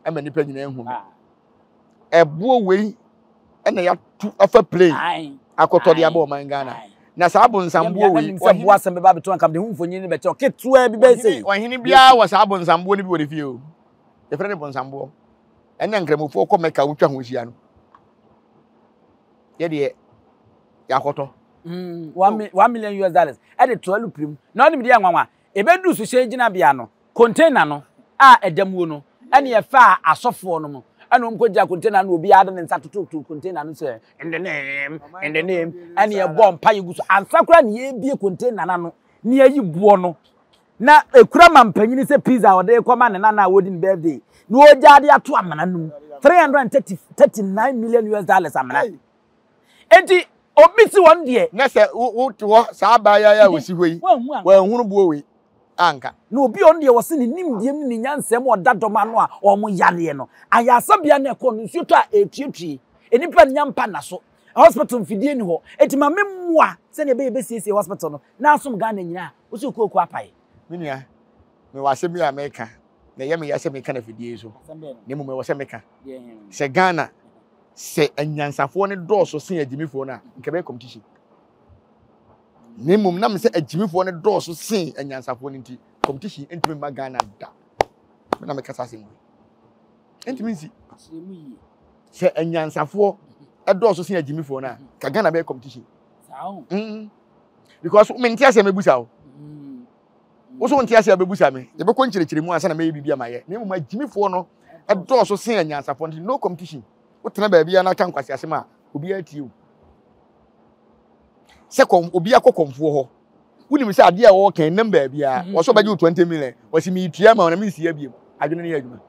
Ɛma nipa nyinaa ehu me. Ɛboɔ wei ɛna yɛatu afa plane akɔtɔ de aba ɔman Ghana. Na saa abonsamboɔ wei.
Sɛ boa asɛm bɛba abɛto anka mede ho mfonyin no bɛkyerɛ ketewa bi bɛyɛ sei.
Ɔhene biara wɔ saa abonsamboɔ no bi wɔ ne fie o. Yɛfrɛ no bonsamboɔ. Ɛna nkramofoɔ kɔ Mɛka wotwa ho hyia no. Yɛdeɛ yɛakɔtɔ.
1 million US dollars ɛde to alupirim na ɔnim deɛ nwanwa ɛbɛduru so hyɛn gyinabea no container no a ɛda muo no ɛne ɛfaa asɔfoɔ no mu ɛna wɔn kɔgya container no obiara de ne nsa tototo container no sɛ in the name, in the name, ɛne ɛbɔ mpa yɛ gu so ansa koraa ne yɛbie container no ano ne yɛyi boɔ no na ekura ma mpanyin sɛ pizza a ɔde kɔma ne nana a wɔdi ne birthday na ɔgya de ato amena no mu 339 million US dollars amena enti obi si wɔn deɛ.
Na sɛ wote hɔ saa abaayewa yi a wɔsi hɔ yi wɔanhunu boɔ wei anka.
Na obi a ɔno deɛ wɔse ne nimdeɛ mu ne ne nyansa mu ɔda dɔm ano a wɔn yareɛ no ayaresabea no ɛkɔ no nsuo tɔ a ɛretuetue nnipa nnya mpa nna so hospital mfidie ni hɔ eti ma me mmoa sɛdeɛ ɛbɛyɛ bɛsiesie hospital no na asom Ghana nyinaa wosi okooko apae.
Me nua mewɔ asɛm bi a meka na ɛyɛ me ya sɛ meka no afidie yi so na mmom ɛwɔ sɛ meka sɛ Ghana sɛ anyansafoɔ no dɔɔso sen agyimifoɔ no a nka ɛbɛyɛ competition na mmom nam sɛ agyimifoɔ no dɔɔso sen anyansafoɔ no nti competition ntumi mma Ghana da. Me na meka saa asɛm wei ntumi nsi sɛ anyansafoɔ ɛdɔɔso sen agyimifoɔ no a ka Ghana bɛyɛ competition because mente aseɛ mɛbusa wo wo so wonte aseɛ bɛbusa me yɛbɛkɔ nkyerɛkyerɛ mu ansa na mɛyɛ biribi ama yɛ na mmom agyimifoɔ no ɛdɔɔso sen anyansafoɔ no no competition wotena baabi a na aka nkwasi asɛm a obiara tie o sɛ kɔm obi akɔ kɔmfoɔ hɔ wonim sɛ adeɛ a wɔwɔ kan nam baabi a mhm. wɔsɔ bɛgye wo 20 million wɔsi metua ma na mensi abiem adwene no yɛ adwuma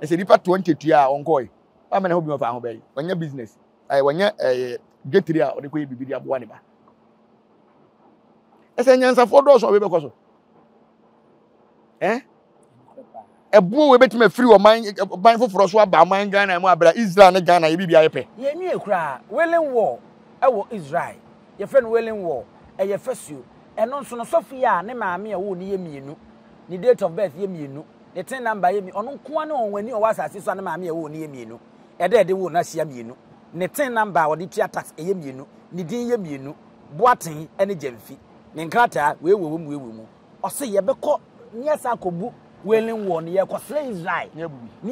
ɛsɛ nipa 20 tua a ɔnkɔe wama ne ho bi ma fa ho bɛyi wɔnyɛ business ɛyɛ wɔnyɛ ɛyɛ dwetiri a ɔde kɔyɛ biribi de aboa ne ba ɛsɛ nyansafoɔ dɔɔso a wɔbɛkɔ so ɛn ɛboɔ wei bɛtumi afiri ɔman ɔman foforɔ so aba ɔman Ghana mu abira Israel ne Ghana yɛ biribi ayɛ pɛ.
Yɛnwie koraa, Wailing Wall ɛwɔ Israel, yɛfrɛ no Wailing Wall, ɛyɛ fasuo. Ɛno nso no, sɔfo yi a ne maame a ɔwoo no yɛ mmienu, ne date of birth yɛ mmienu, ne tin number yɛ mmienu, ɔno nko ara ne ɔnwani a ɔwɔ asase so a ne maame a ɛwoo no yɛ mmienu, ɛda a ɛde woo no ahyia mmienu, ne tin number a ɔde tua tax ɛyɛ mmienu, ne din yɛ mmienu, Boateng ne Gyamfi, ne nkrataa wei wɔ mu wei wɔ mu. Ɔse yɛbɛkɔ ne yɛsan akɔbu Wailing Wall no, yɛkɔsrɛ Israel ne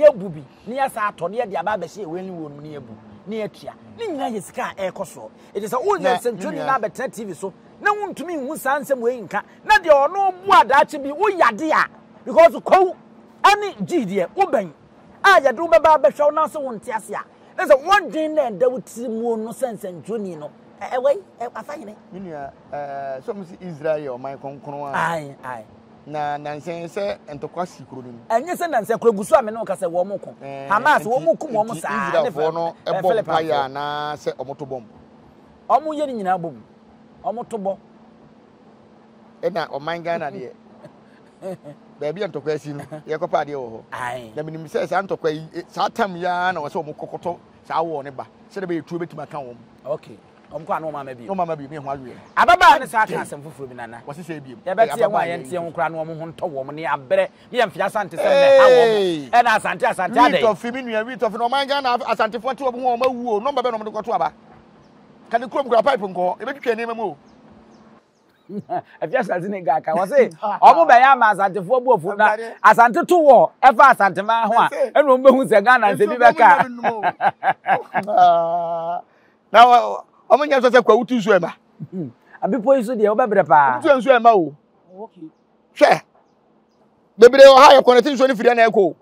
yɛabu bi ne yɛsan atɔ ne yɛde aba abɛhyɛ yɛ Wailing Wall no mu ne yɛabu ne yɛatua. Ne nyinaa yɛ sika a ɛrekɔ soɔ. Enti sɛ woyɛ nsɛntwerɛni na abɛtena TV so na wontumi nhu saa nsɛm wei nka na deɛ ɔno bu a daakye bi woyɛ ade a because kwawu ɛne gyii deɛ wobɛn a yɛde wo bɛba abɛhwɛ wo na sɛ wonte ase a na sɛ wɔdwen na ɛda wo tiri muo no sɛ nsɛntwerɛni no ɛwɔ yi afa hene.
Me nua ɛɛ sɛ wɔn si Israel yɛ ɔman kronkron a.
Ayi ayi.
Na nansa yi sɛ ntɔkwa si kuro no mu.
Ɛnyɛ sɛ nansa kuro gu so a me ne wo ka sɛ wɔn ko. Hamas wɔn kum wɔn saa
ne Israelfoɔ no bɔ mpaeɛ anaa sɛ wɔn to bɔmb.
Wɔn yɛ ne nyinaa bom. Wɔn to bɔ.
Ɛna ɔman Ghana deɛ baabi a ntɔkwa asi no yɛkɔpɛ adeɛ wɔ hɔ. Na menim sɛ saa ntɔkwa yi saa tam yi ara na wɔsɛ wɔn kɔkɔtɔ saa wɔɔ ne ba sɛdeɛ bɛyɛ tuo bɛtumi aka wɔn.
Okay. Wɔn kɔ ano wɔn ama bio.
Wɔn ama bio mi ho aweɛ.
Ababaa ne saa ka asɛm foforɔ bi nana.
Wɔsi sɛ ebiem.
Yɛbɛte yɛn ho a yɛnte yɛn ho koraa na wɔn ho ntɔ wɔn ne abrɛ ne yɛn mfe asante sɛm na ɛha wɔn. Ɛna asante asante adɛ.
Wii tɔfe mi nua wii tɔfe na ɔman Ghana asantefoɔ te wɔn ho wɔn awu o nɔmba bɛ na wɔn de kɔto aba. Ka ne kurom kura pipe nkɔ hɔ yɛbɛtwitwa nneɛma mu o.
Afia Schwarzenegger aka wɔ se ɔmo bɛyɛ ama Asantefoɔ bu afu na Asante to wɔ ɛfa Asanteman ho a ɛna ɔmo bɛhu sɛ Ghana nsɛm bi bɛka.
Na ɔmo nyɛ sɛ sɛ kwawu tu nsuo ɛma.
Abepɔ yi so deɛ wobɛbrɛ paa.
Wotu nsuo ɛma o. Hwɛ bebree wɔ ha yɛ kɔnɛte nsuo no firi ɛna ɛkɔ o.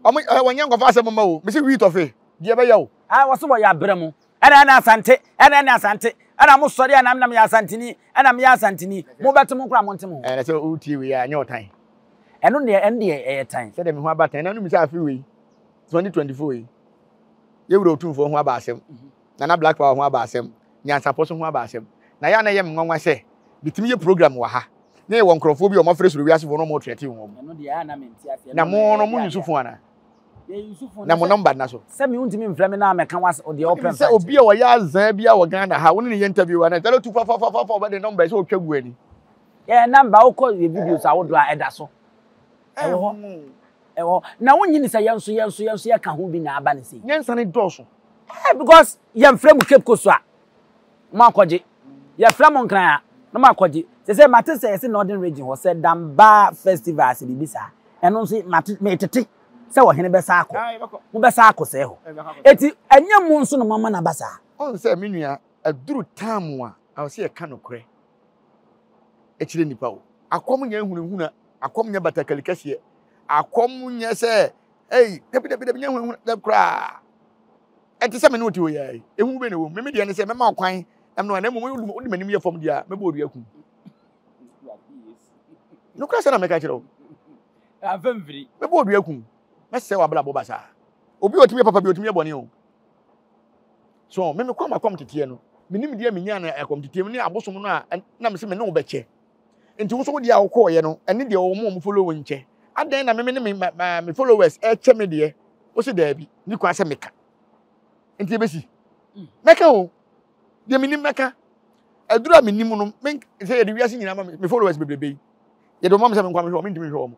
Ɔmo wɔnyɛ nkɔfa asɛm mma o. Mesi wii tɔfe deɛ ɛbɛyɛ o.
Ah wɔso wɔyɛ abrɛ mo. Ɛna ɛna Asante, ɛna ɛna Asante, ɛna mo sɔre a na meyɛ Asanteni, ɛna meyɛ Asanteni, mo bɛte mo koraa mo nte mo ho.
Ɛna sɛ wotie wei a, ɛnyɛ ɔtan.
Ɛno deɛ, ɛno deɛ ɛyɛ tan.
Sɛdeɛ me ho aba tan, na wonim sɛ afe wei, 2024 yi, yɛwura Otumfoɔ ho aba asɛm, Nana Black Power ho aba asɛm, Nyansapɔ so ho aba asɛm. Na yɛ a na ɛyɛ me nwanwa sɛ, metumi yɛ program wɔ ha, na yɛwɔ nkurɔfoɔ bi a wɔafrɛ soro wiasefoɔ na wɔretrɛte wɔn. Na mo no, mo nyusu fo anaa? Na mo nɔmba nna so.
Sɛ me wontumi mfrɛ me na mɛka was deɛ wopɛ
mfa sɛ obi a ɔyɛ azan bi a wɔ Ghana ha wo ne ne yɛ interview a na 024444 ɔbɛde nɔmba sɛ ɔtwa gu ani.
Yɛ nɔmba wokɔ yɛ videos ahodoɔ a ɛda so. Ɛwɔ hɔ. Ɛwɔ hɔ. Na wonnye ni sɛ yɛn nso yɛn nso yɛn nso yɛka ho bi na aba ne sei.
Nyansa no dɔɔso.
Eh because yɛmfrɛ mo Cape Coast a mo akɔgye. Yɛfrɛ mo Nkran a na mo akɔgye. Sɛ sɛ mate sɛ yɛse Northern Region hɔ sɛ Damba festival sɛ biribi saa. Ɛno nso mate metete. sɛ ɔhene bɛsa akɔ. Mobɛsa akɔ sɛɛ hɔ. Eti ɛnyɛ mo nso na moama no aba saa.
Ɔn sɛ me nua, aduru time a ɛwɔ sɛ yɛka nokorɛ kyerɛ nnipa o. Akɔm nyɛ hunahuna, akɔm nyɛ batakali kɛseɛ, akɔm nyɛ sɛ ei dabi dabi dabi nyɛ hunahuna dabi koraa. Ɛnte sɛ me ne wo te hɔ yi ara yi, ehu bɛn na ɛwɔ mu? Me me deɛ ne sɛ mɛma wo kwan na me ne wo na mmom wode m'anim yɛ fam deɛ a mɛbɔ odua akum. Nokorɛ sɛ na meka kyerɛ wo.
Amfa mfiri.
Mɛbɔ odua akum. Mɛsɛe w'abrabɔ basaa. Obi a ɔtumi yɛ papa bi ɔtumi yɛ bɔne o. So me mekɔ m'akɔm teteɛ no, menim deɛ menyaa no akɔm teteɛ mu ne abosom no a na mese me ne wo bɛkyɛ. Nti wo nso wo deɛ a wokɔɔyɛ no, ɛne deɛ wɔn a wɔn follow wo nkyɛ. Adɛn na me me ne me ma me followers ɛkyɛ me deɛ? Wo se daabi, ni kwan sɛ meka. Nti ebesi. Mɛka o. Deɛ menim mɛka. Aduru a menim no, me sɛ yɛde wiase nyinaa ma me followers bebrebe yi. Yɛde wɔn ma me sɛ menkwa mehwɛ wɔn, mentumi nhwɛ wɔn.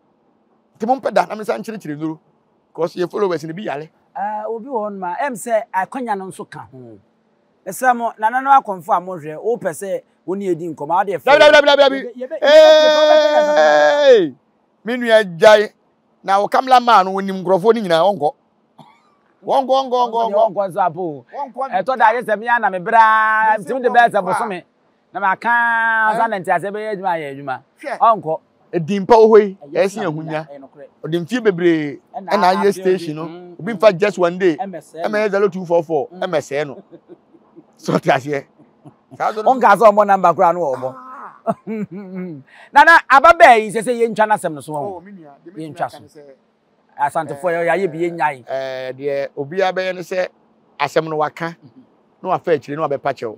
Nti mompɛ da na mensan nkyerɛkyerɛ nnuro because yɛ followers no bi yare.
Ah, obi wɔ hɔnom a, ɛm sɛ akwanya no nso ka ho. Mesrɛ mo, nananom akɔmfo a mohwɛ, wopɛ sɛ wo ne yɛdi nkɔmmɔ a, wode frɛ
Dabi, dabi, dabi, dabi. Hey! Me nua gyae. Na wo kamla maa no, onim nkurɔfoɔ no nyinaa, ɔnkɔ. Wɔnkɔ, wɔnkɔ, wɔnkɔ, wɔnkɔ.
Wɔnkɔ nso apo. Ɛtɔ da ayɛ sɛ me ara na mebrɛ ara, nti wode bɛyɛ sɛ bosome. Na maka ansa na nteaseɛ bɛyɛ adwuma ayɛ adwuma. Ɔnkɔ.
Edin pa wɔ hɔ yi, ɛyɛ sɛ ahonya. Ɔde mfie bebree ɛna ayɛ station no. Obi nfa just one day ɛmɛyɛ 0244 ɛmɛsɛɛ no. So ɔte aseɛ.
Wonka sɛ ɔmmɔ namba koraa no ɔbɔ. Nana ababaa yi sɛ sɛ yɛntwa n'asɛm no so wɔn. Yɛntwa so. Asantefoɔ yɛ yɛayɛ bi yɛnyae.
Ɛɛ deɛ obiara bɛyɛ ne sɛ asɛm no waka na wafa akyire na wabɛpa kyɛw.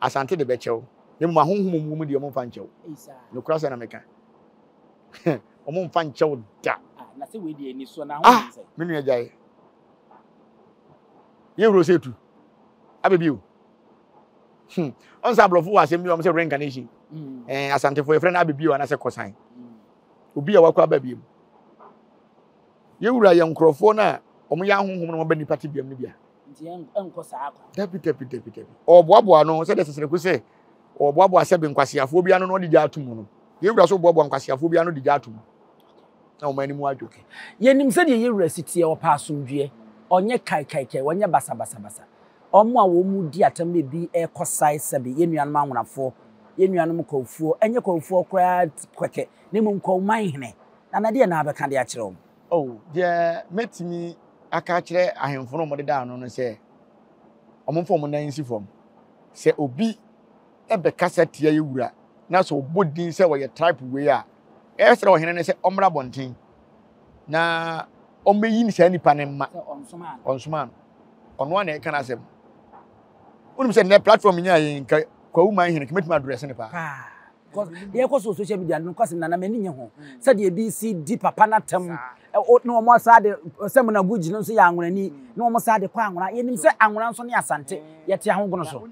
Asante de bɛkyɛw. Na mmom ahonhom mu mu deɛ wɔmfa nkyɛw. Nokora sɛ na meka. Wɔmfa nkyɛw da.
Na sɛ wei deɛ ani soɔ na
ahonhom sɛ. Me nua gyae. Yɛwuro sɛ etu. Abɛbi o. Hmm. Ɔn sɛ aborɔfo wɔ asɛm bi wɔn sɛ reincarnation. Ɛɛ Asantefoɔ yɛfrɛ no abɛbi o anaasɛ kɔsan. Obi a wakɔ aba biom. Yɛn wura yɛ nkurɔfoɔ no a wɔyɛ ahonhom na wɔba nnipa tebeam no bia.
Nti ɛnkɔ saa kwa.
Dabi dabi dabi dabi. Ɔboaboa ano sɛdeɛ sɛsɛrɛku sɛ ɔboaboa sɛbe nkwaseafoɔ bi ano na ɔde gya ato mu no. Yɛn wura so boaboa nkwaseafoɔ bi ano de gya ato mu na wɔn anim adwo.
Yɛnim sɛdeɛ yɛn wura si teɛ, ɔpɛ asomdwoeɛ, ɔnyɛ kaekaekae, ɔnyɛ basabasabasa. Wɔn a wɔredi atɛm no ebi rekɔ sae sɛbe yɛn nuanom anwonafoɔ, yɛn nuanom Kwawofoɔ, ɛnyɛ Kwawofoɔ koraa kɛkɛ, na mmom Kwawoman hene. Nana, deɛ na wobɛka de akyerɛ wɔn?
Oh, deɛ mɛtumi aka akyerɛ ahemfo no a wɔdeda ano no sɛ, wɔmfa wɔn nan nsi fam. Sɛ obi bɛkasa tia yɛn wura, na sɛ ɔbɔ din sɛ ɔyɛ tribe wei a, ɛsrɛ ɔhene no sɛ ɔmmra abɔnten na ɔmmɛyi saa nipa no mma. Ɔnsomaa no. Ɔno ara na ɛka n'asɛm. Wonim sɛ nnɛ platform nyaa yɛn nka Kwawu man hene kɛmɛtumi adrɛse no paa.
Paa. Because deɛ ɛkɔ so wɔ social media no nokwasɛm nana m'ani nye ho. Sɛdeɛ ebi si di papa no atɛm na wɔn asa de sɛ Muna Guji no nso yɛ anwonani na wɔn sa de kɔ anwona. Yɛnim sɛ anwona nso ne Asante yɛte ahogono so.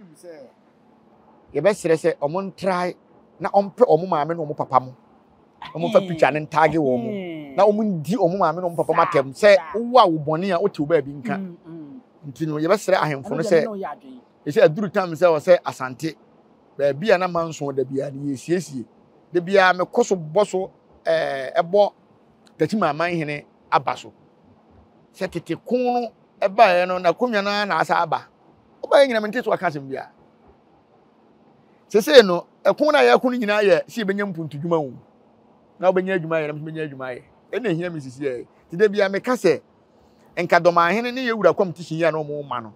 Yɛbɛsrɛ sɛ wɔn ntrae na wɔmpɛ wɔn maame ne wɔn papa mo. Wɔn fa picture no ntaage wɔn mo na wɔn ndi wɔn maame ne wɔn papa mo atɛm sɛ wowɔ a wo bɔne a wote wo baabi nka. Nti no yɛbɛsrɛ ahemfo no sɛ ɛsɛ aduru tam sɛ ɔsɛ Asante. Baabi a na manso da biara no yɛsiesie. Da biara mekɔ so bɔ so ɛɛ ɛbɔ Techiman amanhene aba so. Sɛ tete ko no ɛbaeɛ no n'akonnwa no ara na asa aba. Ɔbaeɛ nyina mente so aka asɛm biara. Sesei no ɛko no a yɛko no nyinaa yɛ sɛ yɛbɛnya mpuntudwuma o. Na wobɛnya adwuma ayɛ na mɛnya adwuma ayɛ. Ɛna ehia me sisi yɛ. Nti da biara meka sɛ nka dɔmahene ne yɛwura competition yi a na wɔn ma no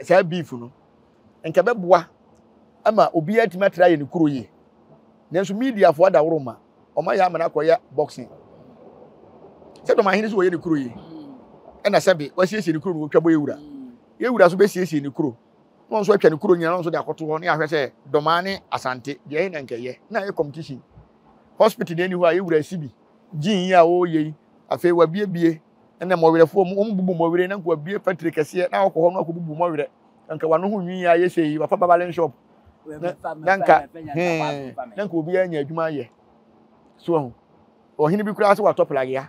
saa beef no nka bɛboa ama obiara atumi atra ayɛ ne kuro yie. Nanso mediafoɔ adaworo ma wɔn ayɛ amena akɔyɛ boxing. Sɛ dɔmahene so wɔyɛ ne kuro yie ɛna sɛbe wasiesie ne kuro no wɔtwa bɔ yɛwura. Yɛwura so bɛsiesie ne kuro na wɔn nso atwa ne kuro nyinaa na wɔn nso de akɔto hɔ ne ahwɛ sɛ dɔmaa ne asante deɛ ɛyɛ na nkɛyɛ na ayɛ competition. Hospital deɛ ɛni hɔ a yɛwura asi bi gyin yi a wɔreyɛ yi afei wabiebie ɛna mmɔwerɛfoɔ mu wɔn bubu mmɔwerɛ na nka wabie factory kɛseɛ na wakɔ hɔ na wakɔbubu mmɔwerɛ nka wano ho nwi ayɛ sɛ yi wafa babalin shop na nka hɛn na nka obiara anya adwuma ayɛ so ahu ɔhene bi koraa sɛ watɔ plagea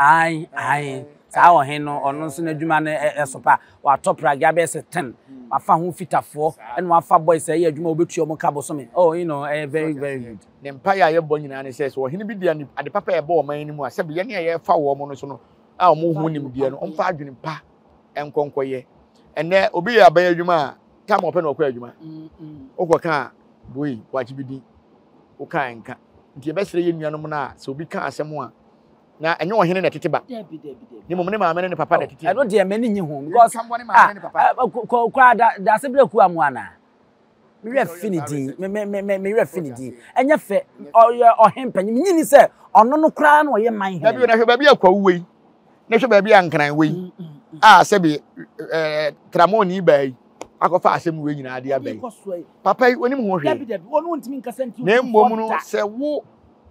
Ae, ae. Saa ɔhen no, ɔno nso n'adwuma no ɛso pa. Watɔ pragea bɛyɛ sɛ ten. Wafa ho fitafoɔ, ɛna wafa boys a ɛyɛ adwuma a wɔbɛtua wɔn ka bosome. Oh, you know, ɛyɛ very, very good.
Ne mpaeɛ a yɛbɔ nyinaa ne sɛ, sɛ ɔhene bi de ade papa a ɛbɔ ɔman no mu a, sɛbe yɛne a yɛrefa wɔn no so no, a wɔn ho nimdeɛ no, wɔmfa adwene pa nkɔ nkɔyɛ. Ɛnnɛ, obi yɛ aban adwuma a, tam a ɔpɛ na ɔkɔ adwuma. Wokɔka a, boi, wakye bi din. Woka a, ɛnka. Nti yɛbɛsrɛ yɛn nuanom no a, sɛ obi ka asɛm a, na ɛnyɛ ɔhene na ɛtete ba ne mmom ne maame ne ne papa na ɛtete.
Ɛno deɛ m'ani nye ho because ah kɔ da daase bere ku amu ana me werɛ fi ne din me me me me werɛ fi ne din ɛnyɛ fɛ ɔyɛ ɔhen panyin me nyini sɛ ɔno no koraa na ɔyɛ man hene.
Dabi na hwɛ baabi a kwawu wei na hwɛ baabi a nkran wei a sɛbi ɛɛ tramɔni baa yi akɔfa asɛm wei nyinaa de aba yi papa yi onim ho hwee na mmom no sɛ wo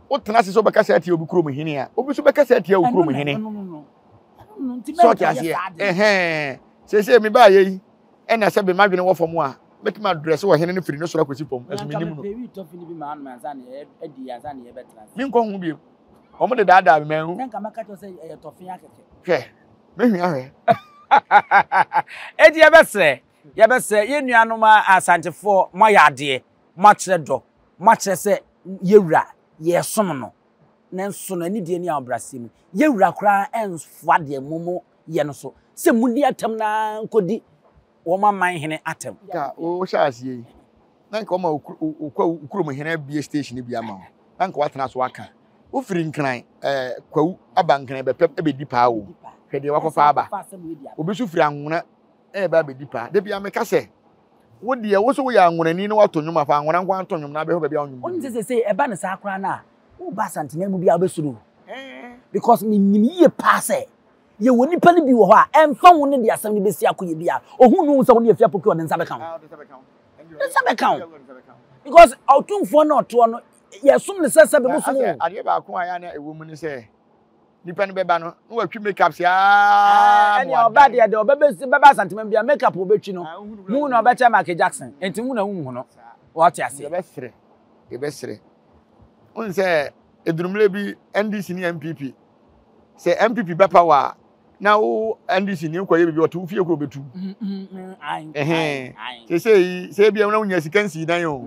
wotena ase sɛ wobɛkasa atia obi kurom hene a obi nso bɛkasa atia wo kurom hene sɛ ɔte aseɛ ɛhɛn seesei mebaayɛ yi ɛna sɛ bemadwene wɔ fam a mɛtumi adrɛse wɔ hene no firi ne soro akɔsi fam ɛso menim no menkɔ ho bio wɔn de daadaa me manhu hwɛ mehwia hwɛ
eti yɛbɛsrɛ yɛbɛsrɛ yɛn nuanom asantefoɔ moayɛ adeɛ moakyerɛ dɔ moakyerɛ sɛ yɛwura yɛresom no nanso no anidie ne ahobrɛaseɛ mu yɛwura koraa ɛnfoa deɛ mo mo yɛ no so sɛ monni atɛm no ara nkɔdi wɔn aman hene atɛm.
Nka wohyɛ aseɛ yi na nka wɔma wo kurom hene abie station bi ama wo na nka woatena so aka wofiri nkran ɛɛ kwawu aba nkran bɛpɛ bɛdi paa o hwɛ deɛ wakɔfa aba obi nso firi anwona ɛɛba abɛdi paa da bia meka sɛ wo deɛ wo sɛ woyɛ anwonani na woato nnwom afa anwona nko ato nnwom na abɛhwɛ baabi a wonwom.
Wonim sɛ sɛsei ɛba no saa koraa no a woba Asanteman mu bi a wobɛsuro because menim yie paa sɛ yɛwɔ nipa no bi wɔ hɔ a ɛmfa ho ne de asɛm no bɛsi akɔyɛ bi a ɔhu no hu sɛ wo ne Afia Poku ɔde nsa bɛka ho ne nsa bɛka ho because ɔtumfoɔ no ɔtoɔ no yɛsom no sɛ sɛ bɛbosom o.
Adeɛ baako a yɛ a na ɛwɔ mu ne sɛ nipa no bɛba no na watwi make up saa
ɛnea ɔba deɛ deɛ ɔbɛbɛ bɛba Asanteman bia make up ɔbɛtwi no mu na ɔbɛkyɛ Michael Jackson nti mu na wohu no wɔte aseɛ.
Yɛbɛsrɛ yɛbɛsrɛ wohu sɛ ɛdurummerɛ bi NDC ne NPP sɛ NPP bɛ power a na wo NDC ni nkɔyɛ biribi ɔte wo fie koro bɛtu ɛhɛn sɛ yi sɛ ebia na wonya sika nsii dan o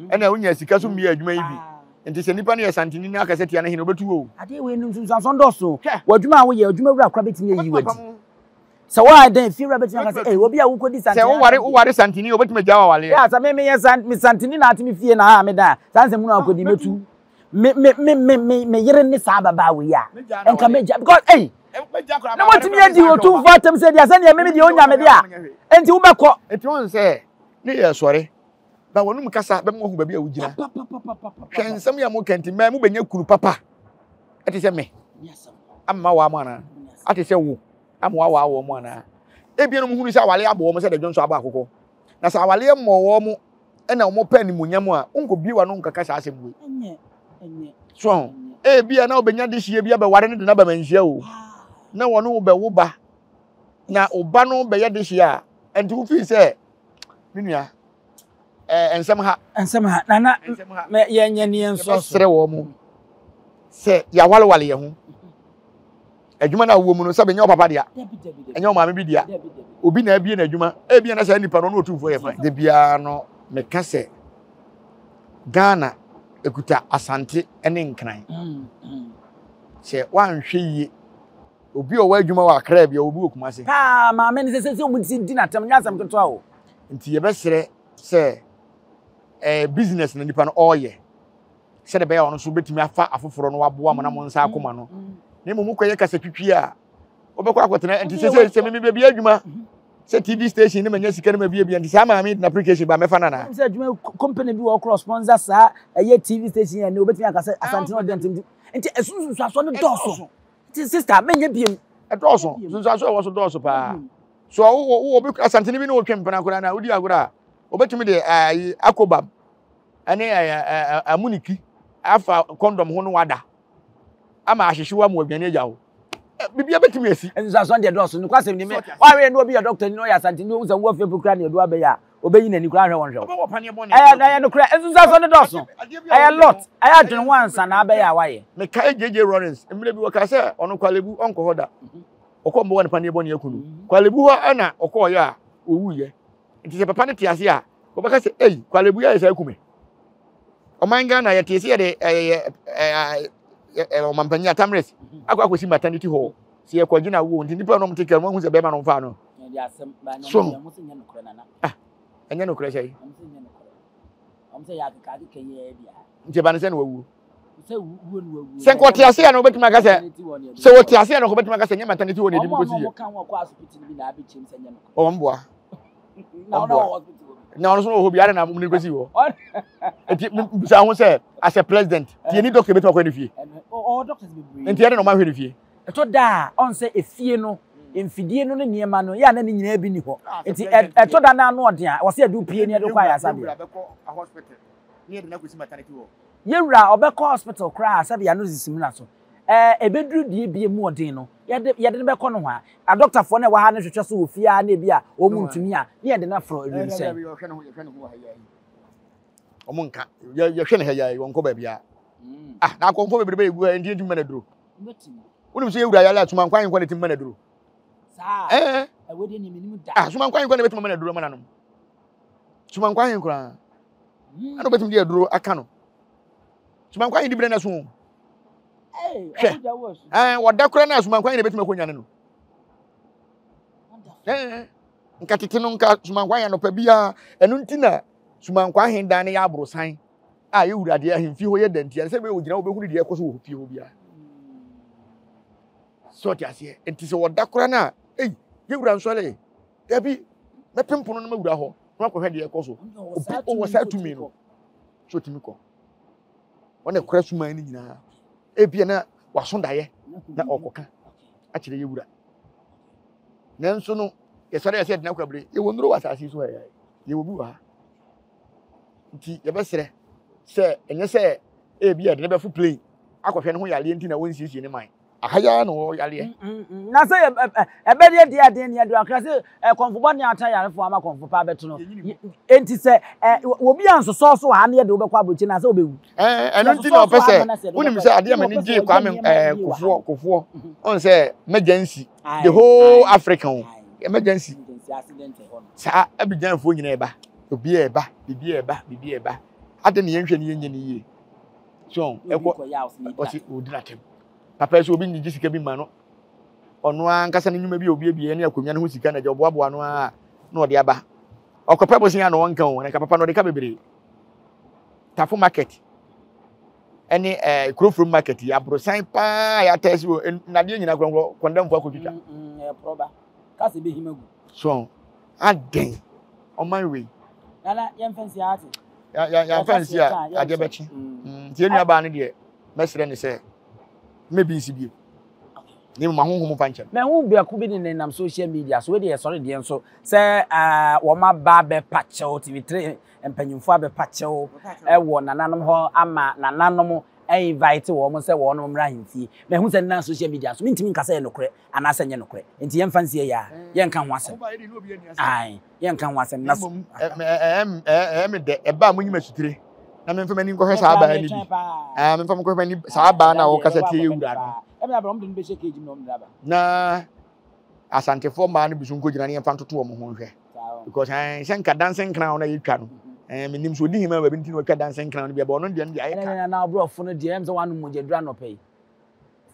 ɛna wonya sika so mmea adwuma yi bi nti sɛ nipa no yɛ santini na akasɛ tia no hene wobɛtu o.
Adeɛ wei no nsunsuansoɔ dɔɔso. W'adwuma a woyɛ adwuma wura kora bɛtumi ayi w'adi. Sɛ woayɛ dɛn fie wura bɛtumi aka sɛ ɛy obi a wokɔdi santini.
Sɛ woware woware santini obɛtumi agya w'awaleɛ.
Yɛ sɛ me meyɛ san me santini na ate me fie na a meda a saa nsɛm hunu akɔdi mɛtu. Me me me me me me yere ne saa ababaawa yi a nka mɛgya because ɛy na wɔtumi adi otumfoɔ atɛm sɛ deɛ sɛdeɛ meme deɛ ɔnya me deɛ a enti wobɛkɔ.
Enti wɔn sɛ ne yɛ sɔre ba wɔn kasa bɛma wɔn hu baabi a wogyina. Hwɛ nsɛm yi a moka nti mmaa mobɛnya kunu papa ɛte sɛ me ama waa mo anaa ate sɛ wo ama waa wɔn mo anaa ebia no hunu sɛ awale abɔ wɔn sɛ de dwonso abɔ akokɔ na sɛ awale mmɔ wɔn mo ɛna wɔn pɛ animuonyam a wonkɔbie w'ano nkaka saa asɛm wei so ho ebia na wobɛnya dehyeɛ bi abɛware no de no aba manhyia o na wɔne wo bɛwo ba na wo ba no bɛyɛ dehyeɛ a ɛnti wofii sɛ me nua ɛɛ nsɛm ha.
Nsɛm ha nana mɛ yɛn nyɛ ni yɛn nsɔ
so. Yɛbɛsrɛ wɔn mo sɛ yɛawalewale yɛn ho. Adwuma no a wowɔ mu no sɛbe nyɛ wo papa dea, ɛnyɛ wo maame bi dea. Obi na abie n'adwuma, ebia na saa nipa no ɔno otumfoɔ yɛ fan. Da biara no meka sɛ Ghana ekuta Asante ne Nkran. Sɛ woanhwɛ yie, obi a ɔwɔ adwuma wɔ Accra bi a obi wɔ Kumasi.
Paa maame no sɛ sɛ wɔn ti di n'atɛm nyɛ asɛm ketewa o.
Nti yɛbɛsrɛ sɛ ɛɛ business na nipa no ɔreyɛ sɛdeɛ ɛbɛyɛ a ɔno nso bɛtumi afa afoforɔ no waboa mo na mo nsa akoma no. Na mmom mokɔyɛ kasatwitwi a wobɛkɔ akɔtena nti sɛ sɛ sɛ meme baabi adwuma sɛ tv station ne manya sika no mabiabia nti saa maame de application ba mɛfa no anaa
sɛ adwuma company bi wɔ korɔ sponsor saa ɛyɛ tv station yɛ ne wobɛtumi aka sɛ asante na ɔde ntɛm nti ɛso nsunsuasoɔ no dɔɔso nti sister menyɛ biem
ɛdɔɔso nsunsuasoɔ ɛwɔ so dɔɔso paa so wowɔ wowɔ bi asante no bi ne wotwe mpena koraa na wodi agorɔ a wobɛtumi de ayi akobam ɛne amuniki afa kɔndɔm ho no wada ama ahyehye wo ama waduane agya wo biribi abɛtumi asi.
Nsuasuo deɛ dɔɔso nokwasɛm ni me wahwɛ ne obi yɛ dɔkta ni na ɔyɛ asante ni ohu sɛ wo afie kura ne adu abɛyɛ a obeyi n'ani koraa ahwɛ wɔn hwɛ wo ɛyɛ ɛyɛ nokorɛ nsusuasoɔ no dɔɔso ɛyɛ lot ɛyɛ adwene ho ansa na abɛyɛ a wayɛ.
Mekae JJ Lawrence mmerɛ bi wɔkaa sɛ ɔno Kwalebu ɔnkɔ hɔ da ɔkɔ mbɔwɔ ne paneɛ bɔne aku no Kwalebu hɔ ɛna ɔkɔɔyɛ a ɔwuiɛ nti sɛ papa no te ase a wɔbɛka sɛ ei Kwalebu yɛ ayɛ sɛ aku me ɔman Ghana yɛte sɛ yɛde ɛyɛ ɛyɛ ɔmampanyin Atamres akɔ akɔsi maternity hall sɛ yɛkɔgye na wo nti nnipa nom te kɛ no ahu sɛ bɛrima no mfaa no so no ah ɛnyɛ nokorɛ sɛ nti ɛba ne sɛ na wawuo sɛ nka ɔte ase a na wobɛtumi aka sɛ sɛ wɔte ase a na wobɛtumi aka sɛ nyɛ maternity hɔ na ɛde mu kɔsi yɛ ɔmboa ɔmboa na ɔno nso wɔ hɔ bi ara na mo ne kɔsi hɔ nti bisa ho sɛ as a president tie ni doctor bɛtumi akɔ ne fie nti ɛde na ɔma ahwɛ ne fie
ɛtɔ da a ɔn sɛ efie no mfidie no ne nneɛma no yɛ a na ne nyinaa bi ni hɔ nti ɛtɔ da no ano ɔden a wɔsɛ yɛde pie ne yɛde kɔ ayaresabea yɛwura ɔbɛkɔ hospital koraa sɛbi ano sisi mu na so ɛɛ ebeduru deɛ ebie mu ɔden no yɛde yɛde no bɛkɔ no hɔ a adɔktafoɔ no a ɛwɔ ha no hwehwɛ so wɔ fie a na ebi a wɔn mu ntumi a ne yɛde no aforo ewiemhyɛn.
Wɔn nka yɛhwɛ ne ha yɛ wɔn kɔ baabi a mm. ah na akɔnfo bebrebe egu ha nti ntumi mɛ na duro wonim sɛ yɛwura yare a sumankwan nkwa na ɛtumi ma no aduro
ɛɛ
ah sumankwan nkwa na ɛbɛtumi ma no aduro ma nanom sumankwan he koraa ɛna wobɛtumi de aduro aka no sumankwan he di berɛ no so hwɛ ɛɛ wɔda koraa no a sumankwan he na ɛbɛtumi akɔnyane no ɛɛ nka tete no nka sumankwan he anɔpa biara ɛno nti na sumankwan he dan no yɛ aborosan a yɛwura deɛ ahemfie hɔ yɛ da nti ɛsɛ bɛyɛ ogyina hɔ bɛhunu deɛ ɛkɔ so wɔ fie hɔ biara sɛ ɔte aseɛ nti sɛ wɔda koraa no a ei yɛwura nsɔre dabi mɛpem pono no mawura hɔ na wakɔhwɛ deɛ ɛkɔ so obi ɔwɔ saa tumi no sɛ ɔtumi kɔ wɔn na ɛkora suman no nyinaa ebia na waso daeɛ na ɔkɔka akyerɛ yɛwura nanso no yɛsɔre yɛ sɛ yɛdena kwabere yɛwɔ nnuro wɔ asase so ha yɛwɔ bi wɔ ha Nti yɛbɛsrɛ sɛ ɛnyɛ sɛ ebi yɛde no bɛfo plane akɔhwɛ ne ho yareɛ nti na wɔnsiesie ne man. Aha yi ara na ɔwɔ yareɛ.
Mm, mm, mm. Na sɛ ɛbɛdeɛ deɛ adeɛ ne ɛde akra sɛ kɔmfo bɔ ne ata yarefoɔ ama kɔmfo pa abɛto no. Enti sɛ obi ansosɔ so wɔ ha ne yɛde wobɛkɔ aburokyi na sɛ wobɛwu.
Ɛno nti na ɔpɛ sɛ wonim sɛ adeɛ ma ne gye Kwame Kofoɔ Kofoɔ ɔn sɛ emergency the whole Africa o emergency saa Abidjanfoɔ nyinaa ɛba. Obi a ɛba, biribi a ɛba, biribi a ɛba. Adɛn na yɛnhwɛ ne yɛnyɛ ne yie? So ɛkɔ ɔsi odi n'atɛm. Papa yi so obi nyigye sika bi ma no. Ɔno ankasa ne nnwuma bi a obi abie ne akonnwa no ho sika na agya ɔboaboa no ara na ɔde aba. Ɔkɔpɛ bosia na ɔnka o, na nka papa no ɔde ka bebree. Tafo market ɛne ɛɛ eh, kurofrom market yi aborosan paa yɛatɛsi wɔ nnadeɛ nyinaa korɔnkorɔ kɔndɛmfo akɔtwitwa. Mm,
mm, ɛyɛ prɔba. Kasa ebehim agu.
So adɛn ɔman wei.
Nana yɛmfa nsi ate.
Yɛmfa nsi a adeɛ bɛkye. Mm. Nti yɛn nuabaa no deɛ mɛsrɛ ne sɛ mɛbi nsi bio. Ne mu ahonhom mfa nkyɛn.
Mahu biako bi ne nenam social media so wei deɛ yɛsɔre deɛ nso sɛ wɔn aba abɛpa kyɛw TV3 mpanyinfoɔ abɛpa kyɛw wɔ nananom hɔ ama nananom invite wɔn sɛ wɔn mmra ahemfie. Mahu sɛ nenam social media so mentumi nka sɛ ɛyɛ nokorɛ. anaasɛ ɛnyɛ nokorɛ. Enti yɛmfa nsie yɛ a, yɛnka ho asɛm. Ae, yɛnka ho asɛm. Na
mmom, ɛyɛ me dɛ, ɛba a monyi m'asutire na memfa m'ani nkɔhwɛ saa abaa no bi. Ɛɛ, memfa nkɔhwɛ m'ani saa abaa no a wɔkasa tie yɛ wura no. Na Asantefoɔ mmaa no bi so nkɔgyina ne yɛmfa ntoto wɔn ho nhwɛ. Because ɛn sɛ nka dancing crown na yɛtwa no. Ɛɛ menim sɛ ɔdi hema baabi nti na ɔtwa danse nkran no bi aba ɔno deɛ no deɛ ayɛ ka.
Ɛnɛ na aborɔfo no deɛ ɛm sɛ wɔanom mogyaduru anɔpa yi.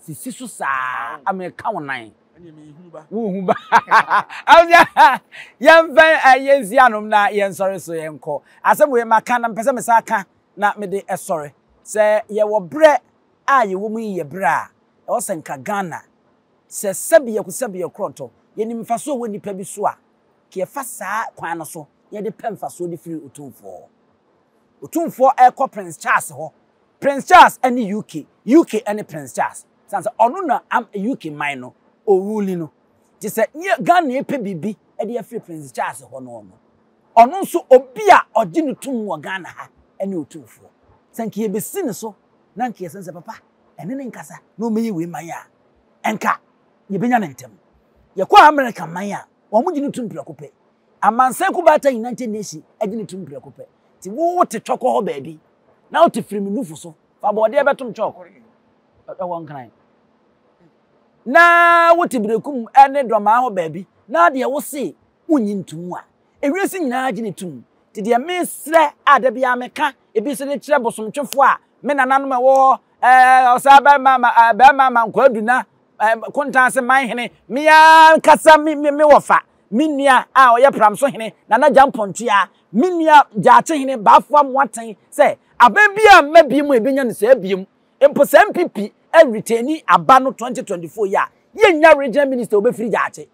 Sisi so saa ama ɛka wo nan. Wohu ba. Abusua yɛmfa yɛnsi anom na yɛnsɔre so yɛnkɔ. Asɛm wei maka na mepɛ sɛ mesan ka na mede sɔre. Sɛ yɛwɔ berɛ a yɛwɔ mu yi yɛ berɛ a ɛwɔ sɛ nka Ghana sɛ sɛbea sɛbea korɔntɔ yɛnim mfasoɔ a ɛwɔ nnipa bi so a, ka yɛfa saa kwan no so na yɛde pɛ mfasoɔ de firi Otumfoɔ hɔ. Otumfoɔ rekɔ Prince Charles hɔ. Prince Charles ne UK, UK ne Prince Charles. Sane sɛ ɔno na am UK man no ɔruli no. Nti sɛ yɛ Ghana repɛ biribi de afiri Prince Charles hɔ no no, ɔno nso obi a ɔgye no tom wɔ Ghana ha ne Otumfoɔ. Sɛ nka yɛbɛsi ne so na nka yɛsɛ sɛ papa ɛne ne nkasa na ɔmmɛyɛ wei man a, nka yɛbɛnya no ntɛm. Yɛkɔ America man a, wɔn gye no tom prɛko pɛ. Amansan Kubaatan United Nation gye no tom prɛko pɛ. Nti wo wote twɔkɔ hɔ baabi na wote firi me nufu so fa bɔɔdeɛ bɛtom chalk ɛwɔ Nkran na wote Berekum ne Dɔmaa hɔ baabi na deɛ wo se wonnye ntom a, ewiase nyinaa gye no tom. Nti deɛ mesrɛ a da biara meka ebi nso de kyerɛ bosomtwefoɔ a me nananom a ɛwɔ hɔ ɛɛ ɔsaa bɛrima ma ɛɛ bɛrima ma nkwaadu na ɛɛ kontan ase man hene me ankasa me me me wɔfa me nua a ɔyɛ pramso hene Nana Gyampɔntua me nua Gyaakye hene Baafoa Mmoaten sɛ aban bi a mma biem a ebenya no saa biem mpo sɛ NPP ɛretaini aba no 2024 yi a yɛnnya regional minister obɛfiri Gyaakye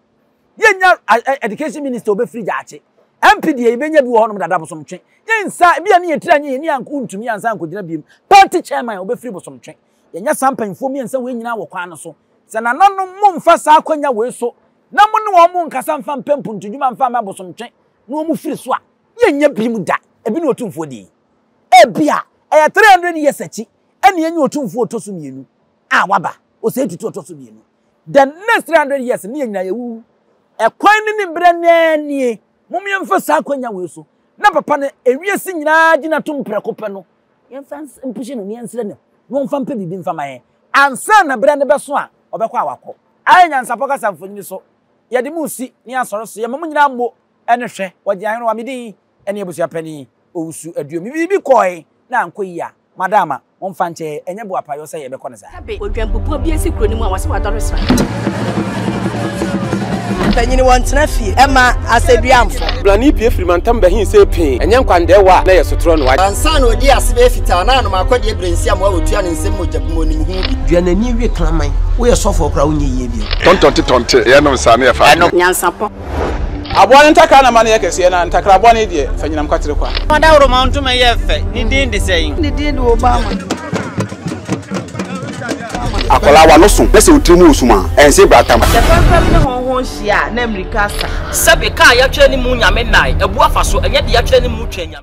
Yɛnnya education minister obɛfiri gyaakye. MP deɛ yɛbɛnya bi wɔ hɔnom dada bosomtwe. Yɛnsa, ebi a ne yɛtiri anyɛ yɛn ni anko ntumi ansa ankɔgyina biem. Party chairman obɛfiri bosomtwe. Yɛnya saa mpanyinfoɔ mmiɛnsa wei nyinaa wɔ kwan no so. Sɛ nananom momfa saa akwanya wei so na mo ne wɔn nkasa mfa mpɛ mpuntudwuma mfa mma bosomtwe na wɔn firi so a, yɛnnya biom da. Ebi ne Otumfoɔ deɛ yi. Ebia ɛyɛ 300 years akyi ɛna yɛnya Otumfoɔ ɔtɔ so mmienu a waba, Osei Tutu ɔtɔ so mmienu. The next 300 years ne yɛn nyinaa yɛwuwu. Ɛkwan no ne berɛ no ara nie. Mom yɛmfa saa akwanya wei so na papa no ewiase nyinaa gyina tom prɛko pɛ no, yɛmfa mpuhye no na yɛnsrɛ no na ɔmfa mpɛ biribi mfa ma yɛn ansa na berɛ no bɛso a ɔbɛkɔ a wakɔ. Ayɛ nyansapɔ kasa mfonini so. Yɛde mo resi ne asɔre so. Yɛma mo nyinaa mmo ne hwɛ. Wɔgye ahene me din ne abusua panin Owusu Aduomi. Biribi kɔe na ankɔ yie a, Madama, momfa nkyɛ yɛn, ɛnyɛ boapayɔ sɛ yɛbɛkɔ no saa.
Sɛbe odwanbubuo bi asi kuro no mu a wɔse wadɔre sra.
Mpanyini wɔntena fie ɛma asɛduamfo.
Blani pue firi mantam bɛhe see pee, ɛnyɛ nkwandɛɛwa a na ɛyɛ sotorɔ no.
Ansa na ɔdii ase bɛyɛ fitaa na anom akɔdeɛ berɛ nsi amoa wɔtua ne nsam mogya bu mu ɔnim ho bi.
Dua n'ani we kraman. Woyɛ sɔfoɔ koraa wonyɛ yie bio.
Tɔntɔnte tɔnte yɛnom saa ne yɛfa adwene.
Nyansapɔ.
Aboa no ntakra na ma no yɛ kɛseɛ, na ntakra bɔne deɛ, fa nyinam kwatere kwa.
Ɔdawuroma ntoma yɛ fɛ. Ne din de sɛn?
Ne din de Obama.
Akwadaa w'ano so na sɛ wo tiri mu wɔ sum a, ɛnse bratam.
Sɛ fɛmfɛm ne hɔnhɔn hyia a, na mmirika asa.
Sɛbe, ka a yɛatwerɛ ne mu Nyame nnae, abu afa so, ɛnyɛ deɛ yɛatwerɛ ne mu Twɛn Nyame.